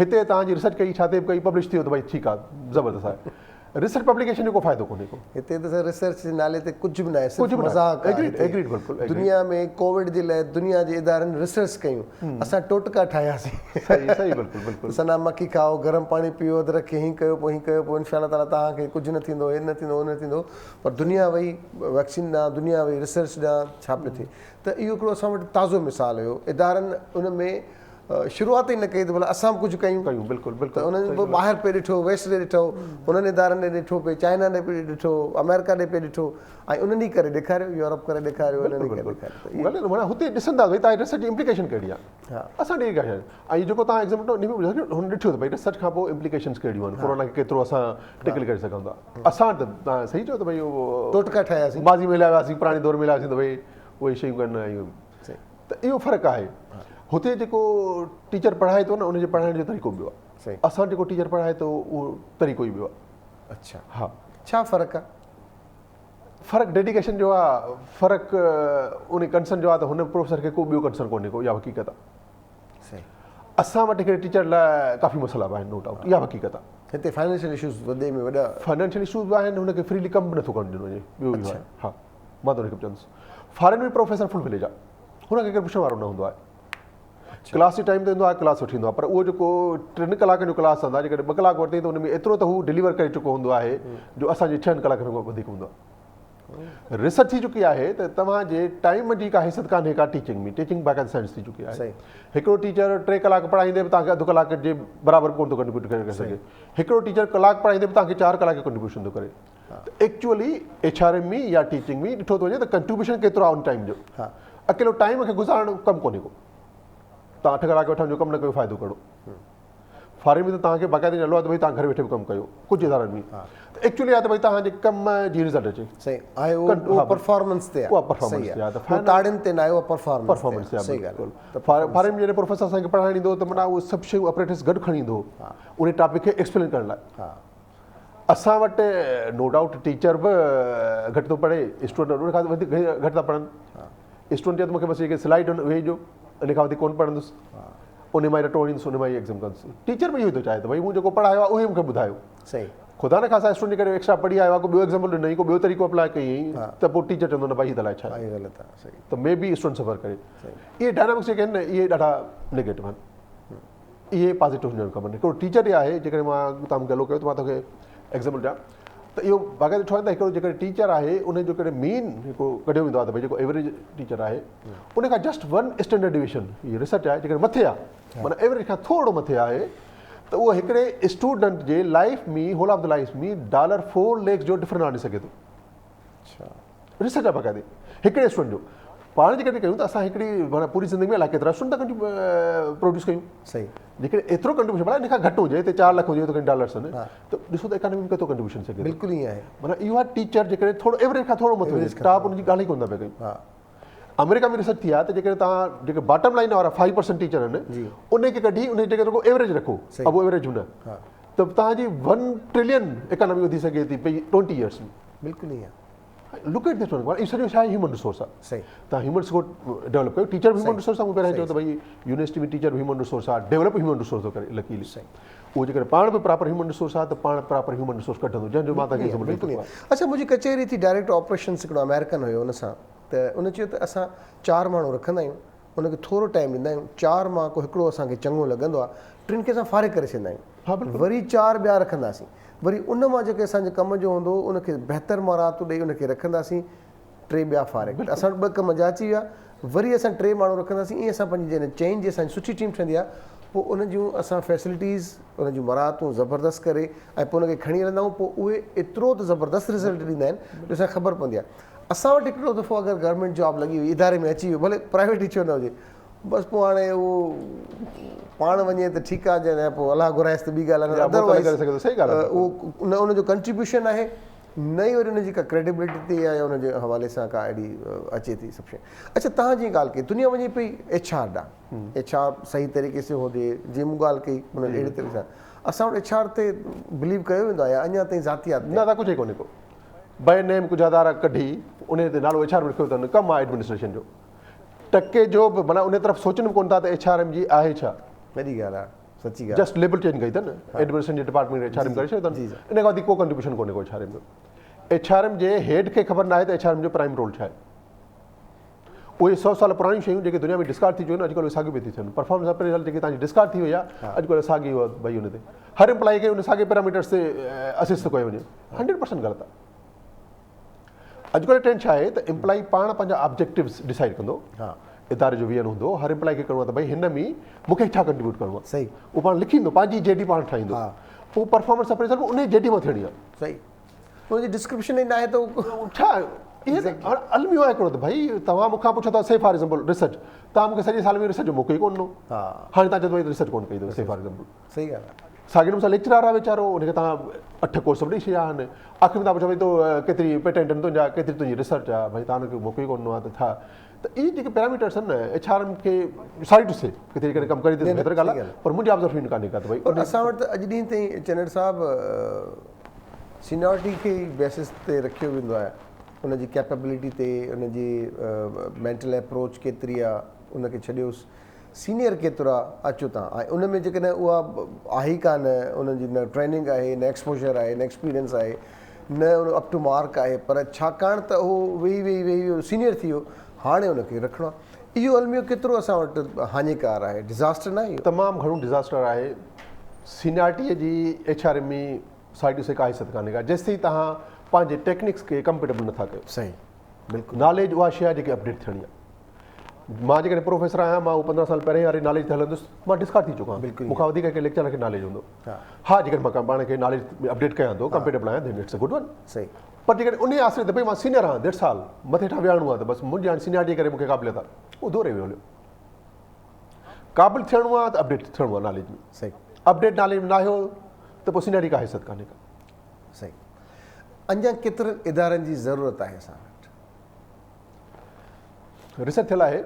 هتي توهان جي ريسرچ ڪئي ڇا تي به ڪئي پبلش ٿي ويو ته ڀائي ٺيڪ آهي زبردست آهي ريسرچ پبليڪيشن جو ڪو فائدو ڪونهي ڪو. هتي ته سر ريسرچ جي نالي تي ڪجهه به ناهي صرف مذاق آهي هتي. دنيا ۾ ڪووڊ جي لاء دنيا جي ادارن ريسرچ ڪيون اسان ٽوٽڪا ٺاهياسين. صحيح صحيح بلڪل بلڪل. سنا مکي کائو گرم پاڻي پيئو ادرڪ کي هين ڪيو پوء هين ڪيو پوء انشاء الله تعالي توهان کي ڪجهه نه ٿيندو هي نه ٿيندو هو نه ٿيندو پر دنيا وئي ويڪسين ڏانهن دنيا وئي ريسرچ ڏانهن ڇا پيو ٿئي ته اهو هڪڙو اسان وٽ تازو مثال هيو ادارن ان ۾ شروعات ئي نه ڪئي ته ڀلا اسان به ڪجهه ڪيون. ڪيون بلڪل بلڪل ته انهن به ٻاهر پئي ڏٺو ويسٽ ڏي ڏٺو انهن ادارن ڏي ڏٺو پئي چائنا ڏي پئي ڏٺو آمريڪا ڏي پئي ڏٺو ۽ انهن ئي ڪري ڏيکاريو يورپ ڪري ڏيکاريو انهن ئي ڪري ڏيکاريو ته اهي معنيٰ هتي ڏسن ٿا ڀئي تان ريسرچ جي امپليڪيشن ڪهڙي آهي اسان ڏي ڪا شيء ۽ جيڪو تان ايگزامپل ڏنو ان ۾ هن ڏٺو ته ڀئي ريسرچ کان پوء امپليڪيشنز ڪهڙيون آهن ڪورونا کي ڪيترو اسان ٽيڪل ڪري سگهون ٿا اسان ته تان صحيح چيو ته ڀئي ٽوٽڪا ٺاهياسين ماضي ۾ هليا وياسين پراڻي دور ۾ هليا وياسين ته ڀئي اهي شيون ڪن ۽ ته اهو فرق آهي هتي جيڪو ٽيچر پڙهائي ٿو نه ان جي پڙهائڻ جو طريقو ٻيو آهي اسان جيڪو ٽيچر پڙهائي ٿو اهو طريقو ئي ٻيو آهي اڇا ها ڇا فرق آهي فرق ڊيڊيڪيشن جو آهي فرق ان ڪنسرن جو آهي ته هن پروفيسر کي ڪو ٻيو ڪنسرن ڪونهي ڪو اها حقيقت آهي اسان وٽ هڪڙي ٽيچر لاء ڪافي مسئلا به آهن نو ڊائوٽ اها حقيقت آهي هتي فائنينشل اشوز وڏي ۾ وڏا فائنينشل اشوز به آهن هن کي فريلي ڪم به نٿو ڪرڻ ڏنو وڃي ٻيو اهو آهي ها مان ته هن کي به چوندس فارين ۾ پروفيسر فل فليج آهي هن کي ڪير پڇڻ وارو نه هوندو آهي ڪلاس جي ٽائيم تي ايندو آهي ڪلاس وٺي ايندو آهي پر اهو جيڪو ٽن ڪلاڪن جو ڪلاس هوندو آهي جيڪڏهن ٻه ڪلاڪ ورتائين ته ان ۾ ايترو ته هو ڊليور ڪري چڪو هوندو آهي جو اسان جي ڇهن ڪلاڪن کان وڌيڪ هوندو آهي ريسرچ ٿي چڪي آهي ته توهان جي ٽائيم جي ڪا حيثيت ڪانهي ڪا ٽيچنگ ۾ ٽيچنگ باقاعده سائنس ٿي چڪي آهي هڪڙو ٽيچر ٽي ڪلاڪ پڙهائيندي به توهان کي اڌ ڪلاڪ جي برابر ڪونه ٿو ڪنٽريبيوٽ ڪري سگهي هڪڙو ٽيچر ڪلاڪ پڙهائيندي به توهان کي چار ڪلاڪ جو ڪنٽريبيوشن ٿو ڪري ته ايڪچوئلي ايڇ آر ايم ۾ يا ٽيچنگ ۾ ڏٺو ٿو وڃي ته ڪنٽريبيوشن ڪيترو آهي ان ٽائيم جو اڪيلو ٽائيم کي گذارڻ ڪم ڪونهي ڪو تان اٺ ڪلاڪ ويٺا جو ڪم نه ڪيو فائدو ڪهڙو فارين ۾ ته توهان کي باقاعده نالو آهي ته ڀئي توهان گهر ويٺي به ڪم ڪيو ڪجهه ادارن ۾ ته ايڪچوئلي آهي ته ڀئي توهان جي ڪم جي رزلٽ اچي صحيح آهي اهو پرفارمنس تي آهي اها پرفارمنس تي آهي ته تاڙين تي نه آهي اها پرفارمنس پرفارمنس تي آهي صحيح ڳالهه ته فارين ۾ جڏهن پروفيسر اسان کي پڙهائڻ ايندو ته معنيٰ اهي سڀ شيون اپريٽس گڏ کڻي ايندو هو ان ٽاپڪ کي ايڪسپلين ڪرڻ لاء اسان وٽ نو ڊائوٽ ٽيچر به گهٽ ٿو پڙهي اسٽوڊنٽ ان کان وڌيڪ گهٽ ٿا پڙهن اسٽوڊنٽ چئي ٿو مونکي بس جيڪي سلائيڊ آهن اهي ڏيو ان کان وڌيڪ ڪونه پڙهندس ان مان ئي رٽو هڻيندس ان مان ئي ايگزام ڪندس ٽيچر به اهو ٿو چاهي ته ڀئي مون جيڪو پڙهايو آهي اهو ئي مونکي ٻڌايو صحيح خدا نه خاصا اسٽوڊنٽ جيڪڏهن ايڪسٽرا پڙهي آيو آهي ڪو ٻيو ايگزامپل ڏنائين ڪو ٻيو طريقو اپلاء ڪيائين ته پوء ٽيچر چوندو نه ڀائي هي ته الائي ڇا آهي غلط آهي صحيح ته مي بي اسٽوڊنٽ سفر ڪري اهي ڊائنامڪس جيڪي آهن نه اهي ڏاڍا نيگيٽو آهن اهي پازيٽو هجڻ کپن. هڪڙو ٽيچر ئي آهي جيڪڏهن مان توهان مونکي الو ڪيو ته مان توکي ايگزامپل ڏيان ته اهو باقاعده ڏٺو آهي ته هڪڙو جيڪڏهن ٽيچر آهي ان جو ڪڏهن مين هڪڙو ڪڍيو ويندو آهي ته ڀئي جيڪو ايوريج ٽيچر آهي ان کان جسٽ ون اسٽينڊرڊ ڊويشن هي ريسرچ آهي جيڪڏهن مٿي آهي معنيٰ ايوريج کان ٿورو مٿي آهي ته اهو هڪڙي اسٽوڊنٽ جي life ۾ whole of the life ۾ dollar four lakhs جو ڊفرنس آڻي سگهي ٿو. اڇا ريسرچ آهي باقاعدي هڪڙي اسٽوڊنٽ جو پاڻ جيڪڏهن ڪيون ته اسان هڪڙي معنيٰ پوري زندگي ۾ الائي ڪيترا اسٽوڊنٽ ٿا پروڊيوس ڪيون صحيح جيڪڏهن ايترو ڪنٽريبيوشن ڀلا ان کان گهٽ هجي هتي 4 لک هجي ته ڊالرس آهن ته ڏسو ته اڪانومي ۾ ڪيترو ڪنٽريبيوشن سگهي بلڪل ائين آهي معنيٰ اهو آهي ٽيچر جيڪڏهن ٿورو ايوريج کان ٿورو مٿي هجي ٽاپ ان جي ڳالهه ئي ڪونه ٿا پيا ڪيون آمريڪا ۾ ريسرچ ٿي آهي ته جيڪڏهن توهان جيڪي باٽم لائن وارا 5% ٽيچر آهن ان کي ڪڍي ان جي جڳهه تي رڳو ايوريج رکو ابو ايوريج نه ته توهان جي 1 ٽريلين اڪانومي وڌي سگهي ٿي پئي 20 ايئرس ۾ بلڪل ائين آهي. لڪ ايٽ this one اهو سڄو ڇا آهي هيومن ريسورس آهي صحيح توهان هيومن ريسورس ڊيولپ ڪيو ٽيچر به هيومن ريسورس آهي مون پهريان چيو ته ڀئي يونيورسٽي ۾ ٽيچر به هيومن ريسورس آهي ڊيولپ هيومن ريسورس ٿو ڪري لڪيلي صحيح اهو جيڪڏهن پاڻ به پراپر هيومن ريسورس آهي ته پاڻ پراپر هيومن ريسورس ڪڍندو جنهن جو مان توهان کي ايگزامپل ڏئي چڪو آهيان. اڇا منهنجي ڪچهري ٿي ڊائريڪٽر آپريشنس هڪڙو آمريڪن هيو ان سان ته ان چيو ته اسان چار ماڻهو رکندا آهيون ان کي ٿورو ٽائيم ڏيندا آهيون چار مان ڪو هڪڙو اسان کي چڱو لڳندو آهي ٽن کي اسان فارغ ڪري ڇڏيندا آهيون وري چار ٻيا رکنداسين وري ان مان جيڪي اسان جي ڪم جو هوندو ان کي بهتر مراعتون ڏئي ان کي رکنداسين ٽي ٻيا فارغ ته اسان وٽ ٻه ڪم جا اچي ويا وري اسان ٽي ماڻهو رکنداسين ائين اسان پنهنجي جنهن چئن جي اسان جي سٺي ٽيم ٺهندي آهي پوء ان جون اسان فيسلٽيز ان جون مراعتون زبردست ڪري ۽ پوء ان کي کڻي هلندا آهيون پوء اهي ايترو ته زبردست رزلٽ ڏيندا آهن جو اسان کي خبر پوندي آهي اسان وٽ هڪڙو دفعو اگر گورنمينٽ جاب لڳي وئي اداري ۾ اچي ويو ڀلي پرائيويٽ ئي ڇو نه هجي بس پوء هاڻي اهو پاڻ وڃي ته ٺيڪ آهي جڏهن پوء الله گهرائيس ته ٻي ڳالهه آهي ادروائز اهو نه ان جو ڪنٽريبيوشن آهي نه ئي وري ان جي ڪا ڪريڊيبلٽي تي يا ان جي حوالي سان ڪا اهڙي اچي ٿي سڀ شيء اڇا تهان جيئن ڳالهه ڪئي دنيا وڃي پئي ايڇ آر ڏانهن ايڇ آر صحيح طريقي سي هجي جيئن مون ڳالهه ڪئي ان اهڙي طريقي سان اسان وٽ ايڇ آر تي بليو ڪيو ويندو آهي يا اڃا تائين ذاتيات تي نه ڪجهه ئي ڪونهي ڪو بئي نيم ڪجهه ادارا ڪڍي انهي تي نالو ايڇ آر رکيو اٿن ڪم آهي ايڊمنسٽريشن جو ٽڪي جو به معنيٰ انهي طرف سوچن به ڪونه ٿا ته ايڇ آر ايم جي آهي ڇا. وڏي ڳالهه آهي سچي ڳالهه. جسٽ ليبل چينج ڪئي اٿن ايڊمنسٽريشن جي ڊپارٽمينٽ کي ايڇ آر ايم ڪري ڇڏيو اٿن ان کان وڌيڪ ڪو ڪنٽريبيوشن ڪونهي ڪو ايڇ آر ايم جو ايڇ آر ايم جي هيڊ کي خبر ناهي ته ايڇ آر ايم جو پرائم رول ڇا آهي. اهي سو سال پراڻيون شيون جيڪي دنيا ۾ ڊسڪارڊ ٿي چڪيون آهن اڄڪلهه اهي ساڳيون پيون ٿي ٿين پرفارمنس اپريزل جيڪي توهان جي ڊسڪارڊ ٿي وئي آهي اڄڪلهه ساڳي اها ڀئي ان تي هر امپلائي کي ان ساڳي پيراميٽرس تي اسيس ٿو ڪيو وڃي 100% غلط آهي اڄڪلهه ٽرينڊ ڇا آهي ته امپلائي پاڻ پنهنجا آبجيڪٽوز ڊسائيڊ ڪندو اداري جو ويزن هوندو هر امپلائي کي ڪرڻو آهي ته ڀئي هن ۾ مون کي ڇا ڪنٽريبيوٽ ڪرڻو آهي صحيح اهو پاڻ لکي ايندو پنهنجي جي ڊي پاڻ ٺاهيندو پوء پرفارمنس اپريزل به ان جي ڊي مان ٿيڻي آهي صحيح ان جي ڊسڪرپشن ئي ناهي ته ڇا اهي ته هاڻ الميو آهي هڪڙو ته ڀئي توهان مون کان پڇو ٿا سي فار ايگزامپل ريسرچ توهان مون کي سڄي سال ۾ ريسرچ جو موقعو ئي ڪونه ڏنو هاڻي توهان چئو ٿا ڀئي ريسرچ ڪونه ڪئي اٿو سي فار ايگزامپل صحيح ڳالهه آهي. ساڳي نموني سان ليڪچرار آهي ويچارو ان کي توهان اٺ ڪورس به ڏئي ڇڏيا آهن آخر ۾ توهان پڇو ڀئي تو ڪيتري پيٽنٽ آهن تنهنجا ڪيتري تنهنجي ريسرچ آهي ڀئي توهان ان کي موقعو ئي ڪونه ڏنو آهي ته ڇا ته اهي جيڪي پيراميٽرس آهن نه ايڇ آر ايم کي ساري ٽو سي ڪٿي جيڪڏهن ڪم ڪري ٿي ته بهتر ڳالهه آهي پر منهنجي آبزرويشن ڪانهي ڪا ته ڀئي پر اسان وٽ ته اڄ ڏينهن تائين چنڙ صاحب سينيارٽي کي ئي بيسس تي رکيو ويندو آهي ان جي ڪيپبلٽي تي ان جي مينٽل اپروچ ڪيتري آهي ان کي ڇڏيوس سينيئر ڪيترو آ اچو تان ۽ ان ۾ جيڪڏهن اها آهي ئي ڪانه ان جي نه ٽريننگ آهي نه ايڪسپوجر آهي نه ايڪسپيرينس آهي نه ان اپ ٽو مارڪ آهي پر ڇاڪاڻ ته اهو ويهي ويهي ويهي ويهي سينيئر ٿي ويو هاڻي ان کي رکڻو آهي اهو الميو ڪيترو اسان وٽ هاڃيڪار آهي ڊزاسٽر ناهي اهو؟ تمام گهڻو ڊزاسٽر آهي سينيارٽيء جي ايڇ آر ايم ۾ سائيڊ سي ڪا حيثيت ڪانهي ڪا جيستائين توهان پنهنجي ٽيڪنڪس کي ڪمپيٽيبل نٿا ڪيو صحيح بلڪل ناليج اها شيء آهي جيڪي اپڊيٽ ٿيڻي آهي مان جيڪڏهن پروفيسر آهيان مان اهو 15 سال پهرين واري ناليج تي هلندس مان ڊسڪارڊ ٿي چڪو آهيان مون کان وڌيڪ ڪنهن ليڪچرر کي ناليج هوندو ها جيڪڏهن مان پاڻ کي ناليج ۾ اپڊيٽ ڪيان ٿو ڪمپيٽيبل آهيان then it's a good one صحيح پر جيڪڏهن انهي آسري تي ڀئي مان سينيئر آهيان ڏيڍ سال مٿي هيٺان ويهڻو آهي ته بس منهنجي هاڻي سينيارٽي ڪري مون کي قابليت آهي اهو دور ويو هليو قابل ٿيڻو آهي ته اپڊيٽ ٿيڻو آهي ناليج ۾ صحيح اپڊيٽ ناليج ۾ نه آهيو ته پوء سينيارٽي ڪا حيثيت ڪانهي ڪا صحيح اڃا ڪيترن ادارن جي ضرورت آهي اسان وٽ؟ ريسرچ ٿيل آهي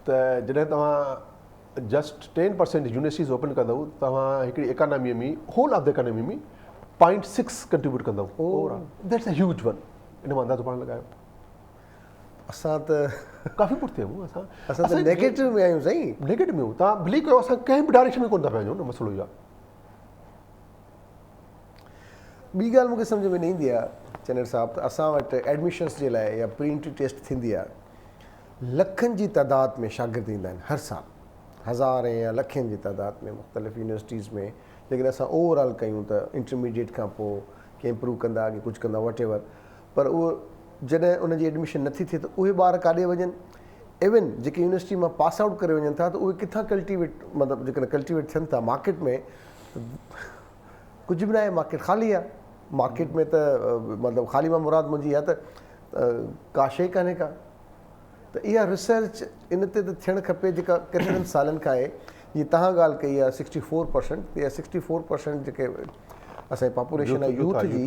ته جڏهن توهان جسٽ 10% يونيورسٽيز اوپن ڪندؤ توهان هڪڙي economy ۾ whole of the economy ۾ point six contribute ڪندؤ over all that's a huge one ان مان اندازو پاڻ لڳايو. اسان ته ڪافي پٺتي آهيون اسان اسان ته نيگيٽو ۾ آهيون سائين. نيگيٽو ۾ آهيون توهان ڀلي ڪيو اسان ڪنهن به ڊائريڪشن ۾ ڪونه ٿا پيا وڃون نه مسئلو اهو آهي. ٻي ڳالهه مون کي سمجهه ۾ نه ايندي آهي چنڙ صاحب ته اسان وٽ ايڊميشنس جي لاء يا پري انٽري ٽيسٽ ٿيندي آهي لکن جي تعداد ۾ شاگرد ايندا آهن هر سال هزارين يا لکين جي تعداد ۾ مختلف يونيورسٽيز ۾ جيڪڏهن اسان اوور آل ڪيون ته انٽرميڊيٽ کان پوء ڪي امپروو ڪندا ڪي ڪجهه ڪندا واٽ ايور پر اهو جڏهن ان جي ايڊميشن نٿي ٿئي ته اهي ٻار ڪاڏي وڃن ايون جيڪي يونيورسٽي مان پاس آئوٽ ڪري وڃن ٿا ته اهي ڪٿان ڪلٽيويٽ مطلب جيڪڏهن ڪلٽيويٽ ٿين ٿا مارڪيٽ ۾ ڪجهه به ناهي مارڪيٽ خالي آهي مارڪيٽ ۾ ته مطلب خالي مان مراد منهنجي اها ته ڪا شيء ڪانهي ڪا ته اها ريسرچ ان تي ته ٿيڻ کپي جيڪا ڪيترن سالن کان آهي جيئن تهان ڳالهه ڪئي آهي 64% ته اها 64% جيڪي اسان جي پاپوليشن آهي يوٿ جي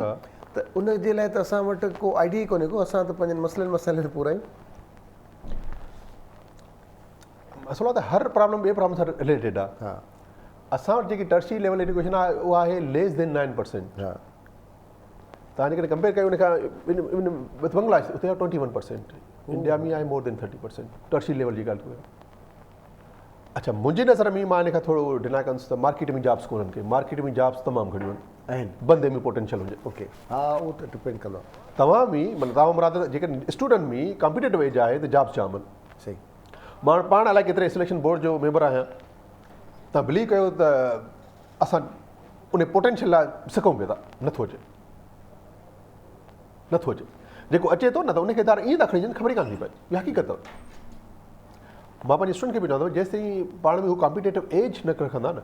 ته ان جي لاء ته اسان وٽ ڪو آئيڊيا ئي ڪونهي ڪو اسان ته پنهنجن مسئلن مسئلن ۾ پورا آهيون. مسئلو آهي ته هر پرابلم ٻي پرابلم سان رليٽيڊ آهي. اسان وٽ جيڪي ٽرشري ليول ايڊيوڪيشن آهي اها آهي ليس دين 9%. توهان جيڪڏهن ڪمپيئر ڪيو ان کان ان وٿ بنگلاديش اتي آهي 21% انڊيا ۾ آهي مور دين 30% ٽرشري ليول جي ڳالهه ڪيو. اڇا منهنجي نظر ۾ مان ان کان ٿورو ڊنائي ڪندس ته مارڪيٽ ۾ جابس ڪونهن ڪي مارڪيٽ ۾ جابس تمام گهڻيون آهن بندي ۾ پوٽينشل هجي. اوڪي ها اهو ته ڊپينڊ ڪندو آهي. توهان ۾ مطلب توهان مراد جيڪڏهن اسٽوڊنٽ ۾ ڪامپيٽيٽو ايج آهي ته جابس جام آهن. صحيح. مان پاڻ الائي ڪيتري سليڪشن بورڊ جو ميمبر آهيان توهان بليو ڪيو ته اسان ان پوٽينشل لاء سڪون پيا ٿا نٿو اچي نٿو اچي جيڪو اچي ٿو نه ته ان کي ادارا ائين ٿا کڻي وڃن خبر ئي ڪانه ٿي پئي اها حقيقت اٿو مان پنهنجي اسٽوڊنٽ کي به چوندو جيستائين پاڻ ۾ هو ڪامپيٽيٽو ايج نه رکندا نه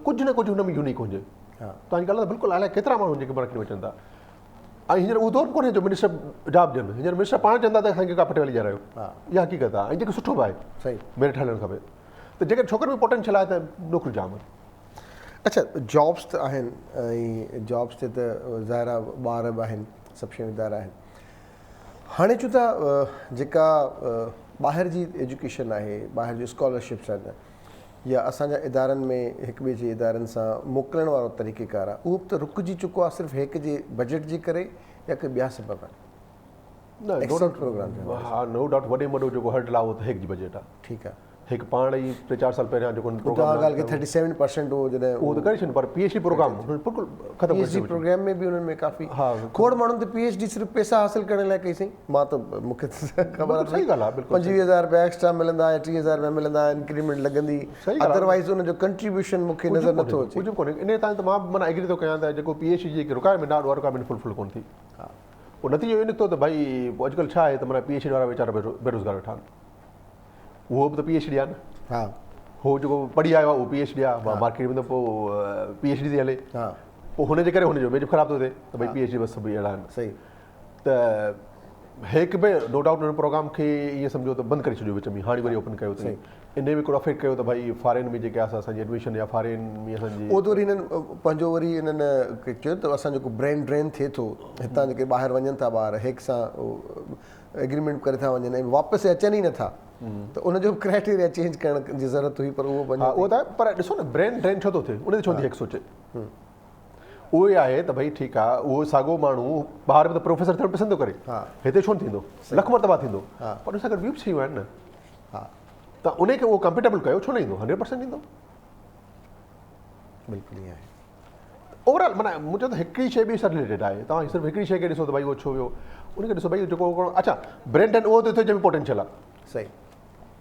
ڪجهه نه ڪجهه هن ۾ يونيڪ هجي توهان جي ڳالهه ته بلڪل الائي ڪيترا ماڻهو جيڪي مارڪيٽ ۾ اچن ٿا ۽ هينئر اهو دور به ڪونهي جو منسٽر جاب ڏين هينئر منسٽر پاڻ چوندا ته اسان کي ڪا پٽيوالي ڏياريو اها حقيقت آهي ۽ جيڪو سٺو به آهي صحيح ميرٽ هلڻ کپي ته جيڪڏهن ڇوڪرن ۾ پوٽينشل آهي ته نوڪريون جام آهن. اڇا جابس ته آهن ۽ جابس تي ته ظاهر آهي ٻار به آهن سڀ شيون ادارا آهن هاڻي چون ٿا جيڪا ٻاهر جي ايجوڪيشن آهي ٻاهر جون اسڪالرشپس آهن يا اسان جا ادارن ۾ هڪ ٻئي جي ادارن سان موڪلڻ وارو طريقي ڪار آهي اهو به ته رڪجي چڪو آهي صرف هيڪ جي بجيٽ جي ڪري يا ڪي ٻيا سبب آهن. نه نو ڊائوٽ پروگرام جي حوالي سان. ها نو ڊائوٽ وڏي ۾ وڏو جيڪو هرڊل آهي اهو ته هيڪ جي بجيٽ آهي. ٺيڪ آهي. هيڪ پاڻ ئي ٽي چار سال پهريان جيڪو پروگرام اها ڳالهه ڪئي ٿرٽي سيون پرسينٽ هو جڏهن اهو ته ڪري ڇڏيو پر پي ايڇ ڊي پروگرام بلڪل ختم ڪري ڇڏيو. پي ايڇ ڊي پروگرام ۾ به انهن ۾ ڪافي کوڙ ماڻهن ته پي ايڇ ڊي صرف پئسا حاصل ڪرڻ لاء ڪئي سائين مان ته مون کي ته خبر آهي صحيح ڳالهه آهي بلڪل 25 هزار رپيا ايڪسٽرا ملندا يا 30 هزار رپيا ملندا انڪريمينٽ لڳندي ادروائز ان جو ڪنٽريبيوشن مون کي نظر نٿو اچي. ڪجهه به ڪونهي انهي تان ته مان به معنيٰ ايگري ٿو ڪيان ته جيڪو پي ايڇ ڊي جي جيڪي رڪوائرمينٽ آهي اها رڪوائرمينٽ فلفل ڪونه ٿي. پوء نتيجو اهو نڪتو ته ڀائي پوء اڄڪلهه ڇا آهي ته معنيٰ پي ايڇ ڊي وارا ويچارا بيروزگار ويٺا آهن. اهو به ته پي ايڇ ڊي آهي نه. ها. هو جيڪو پڙهي آيو آهي اهو پي ايڇ ڊي آهي. مارڪيٽ ۾ ته پوء پي ايڇ ڊي ٿي هلي. ها. پوء هن جي ڪري هن جو اميج به خراب ٿو ٿئي ته ڀائي پي ايڇ ڊي بس سڀ اهڙا آهن. صحيح. ته هيڪ به نو ڊائوٽ هن پروگرام کي ائين سمجهو ته بند ڪري ڇڏيو وچ ۾ هاڻي وري اوپن ڪيو اٿئي. انهي ۾ هڪڙو افيڪٽ ڪيو ته ڀائي فارين ۾ جيڪي آهي اسان جي ايڊميشن يا فارين ۾ اسان جي. اهو ته وري هنن پنهنجو وري هنن چيو ته اسان جيڪو برين ڊرين ٿئي ٿو هتان جيڪي ٻاهر وڃن ٿا ٻار هيڪ سان ايگريمينٽ ڪري ٿا وڃن ۽ واپس اچن ئي نٿا ته ان جو به ڪرائيٽيريا چينج ڪرڻ جي ضرورت هئي پر اهو به اڃا اهو ته آهي پر ڏسو نه برين ڊرين ڇو ٿو ٿئي ان تي ڇو نٿي هيڪ سوچي اهو ئي آهي ته ڀئي ٺيڪ آهي اهو ساڳو ماڻهو ٻاهر به ته پروفيسر ٿيڻ پسند ٿو ڪري هتي ڇو نه ٿيندو لک مرتبا ٿيندو پر ان سان گڏ ٻيون به شيون آهن نه ها. ته انهي کي اهو ڪمفرٽيبل ڪيو ڇو نه ايندو 100% ايندو. بلڪل ائين آهي. اوور آل معنيٰ مون چيو ته هڪڙي شيء ٻي سان رليٽيڊ آهي توهان صرف هڪڙي شيء کي ڏسو ته ڀائي اهو ڇو ويو ان کي ڏسو ڀائي جيڪو اڇا برين ڊرين اهو ٿو ٿئي جنهن ۾ پوٽينشل آهي. صحيح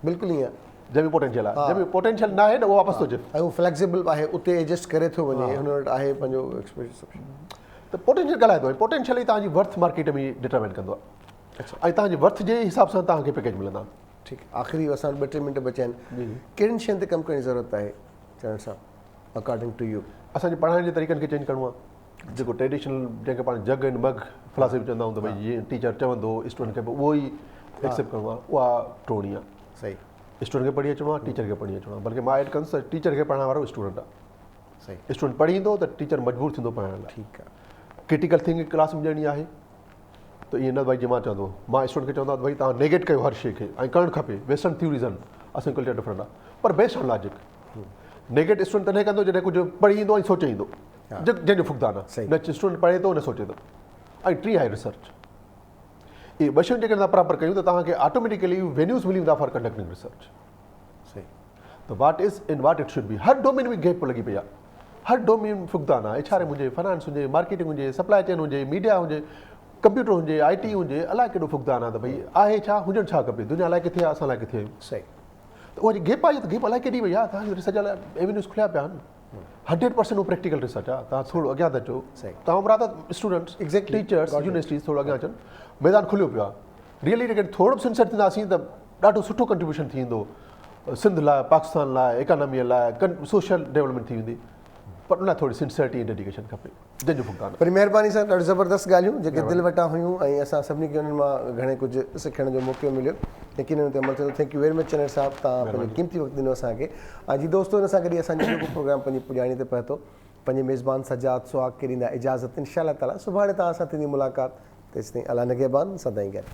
بلڪل ائين آهي. جنهن ۾ پوٽينشل آهي جنهن ۾ پوٽينشل نه آهي نه اهو واپس ٿو اچي. ۽ اهو فليڪسيبل به آهي اتي ايڊجسٽ ڪري ٿو وڃي هن وٽ آهي پنهنجو ايڪسپيرينس سڀ شيء. ته پوٽينشل ڳالهائي ٿو ۽ پوٽينشل ئي توهان جي ورٿ مارڪيٽ ۾ ڊٽرمائن ڪندو آهي. ۽ توهان جي ورٿ جي حساب سان توهان کي پيڪيج ملندا. ٺيڪ آخري اسان وٽ ٻه ٽي منٽ بچيا آهن ڪهڙين شين تي ڪم ڪرڻ جي ضرورت آهي چنڙ صاحب اڪارڊنگ ٽو يو. اسان جي پڙهائڻ جي طريقن کي چينج ڪرڻو آهي جيڪو ٽريڊيشنل جنهن کي پاڻ جڳ ۽ مگ فلاسفي چوندا آهيون ته ڀئي جيئن ٽيچر چوندو اسٽوڊنٽ کي به اهو ئي ايڪسيپٽ ڪرڻو آهي اها ٽوڙڻي آهي. صحيح. اسٽوڊنٽ کي پڙهي اچڻو آهي ٽيچر کي پڙهي اچڻو آهي بلڪه مان ايڊ ڪندس ته ٽيچر کي پڙهائڻ وارو اسٽوڊنٽ آهي. صحيح. اسٽوڊنٽ پڙهي ايندو ته ٽيچر مجبور ٿيندو پڙهائڻ لاء. ٺيڪ آهي. ڪرٽيڪل ٿنڪنگ ڪلاس ۾ ڏيڻي آهي. ته ائين نه ڀائي جيئن مان چوندو مان اسٽوڊنٽ کي چوندو آهيان ته ڀائي توهان نيگيٽ ڪيو هر شيء کي ۽ ڪرڻ کپي ويسٽرن ٿيوريز آهن اسان جو ڪلچر ڊفرنٽ آهي پر based on logic negate student تڏهن ڪندو جڏهن ڪجهه پڙهي ايندو ۽ سوچي ايندو جنهن جو فقدان آهي نه اسٽوڊنٽ پڙهي ٿو نه سوچي ٿو ۽ ٽين آهي ريسرچ اهي ٻه شيون جيڪڏهن توهان پراپر ڪيون ته توهان کي آٽوميٽيڪلي وينيوز ملي ويندا فار ڪنڊڪٽنگ ريسرچ صحيح ته what is and what it should be Har domain ۾ gap لڳي پئي آهي هر ڊومين ۾ فقدان آهي ايڇ آر ايم هجي فنانس هجي مارڪيٽنگ هجي سپلائي چين هجي ميڊيا هجي ڪمپيوٽر هجي آء ٽي هجي الائي ڪيڏو فقدان آهي ته ڀئي آهي ڇا هجڻ ڇا کپي دنيا الائي ڪٿي آهي اسان الائي ڪٿي آهيون صحيح ته اها جي گيپ آئي ته گيپ الائي ڪيڏي وئي آهي توهان جي ريسرچ لاء ايونيوز کليا پيا آهن 100% اهو پريڪٽيڪل ريسرچ آهي توهان ٿورو اڳيان ٿا اچو توهان مراد اسٽوڊنٽس ٽيچرس يونيورسٽيز ٿورو اڳيان اچن ميدان کليو پيو آهي ريئلي جيڪڏهن ٿورو به سنسيئر ٿينداسين ته ڏاڍو سٺو ڪنٽريبيوشن ٿي ويندو سنڌ لاء پاڪستان لاء ايڪاناميء لاء سوشل ڊيولپمينٽ ٿي ويندي پر ان لاء ٿوري سنسيئرٽي ۽ ڊيڊيڪيشن کپي جنهن جو فقدان آهي. وڏي مهرباني سر ڏاڍيون زبردست ڳالهيون جيڪي دل وٽان هيون ۽ اسان سڀني کي انهن مان گهڻي ڪجهه سکڻ جو موقعو مليو يقينن ان تي عمل ٿيندو thank you very much Channar صاحب توهان پنهنجو قيمتي وقت ڏنو اسان کي ۽ جي دوستو ان سان گڏ ئي اسان جو اڄوڪو پروگرام پنهنجي پڄاڻي تي پهتو پنهنجي ميزبان سجاد سهاڳ کي ڏيندا اجازت انشاء الله تعالي سڀاڻي توهان سان ٿيندي ملاقات تيستائين الله نگهبان سدائين گڏ.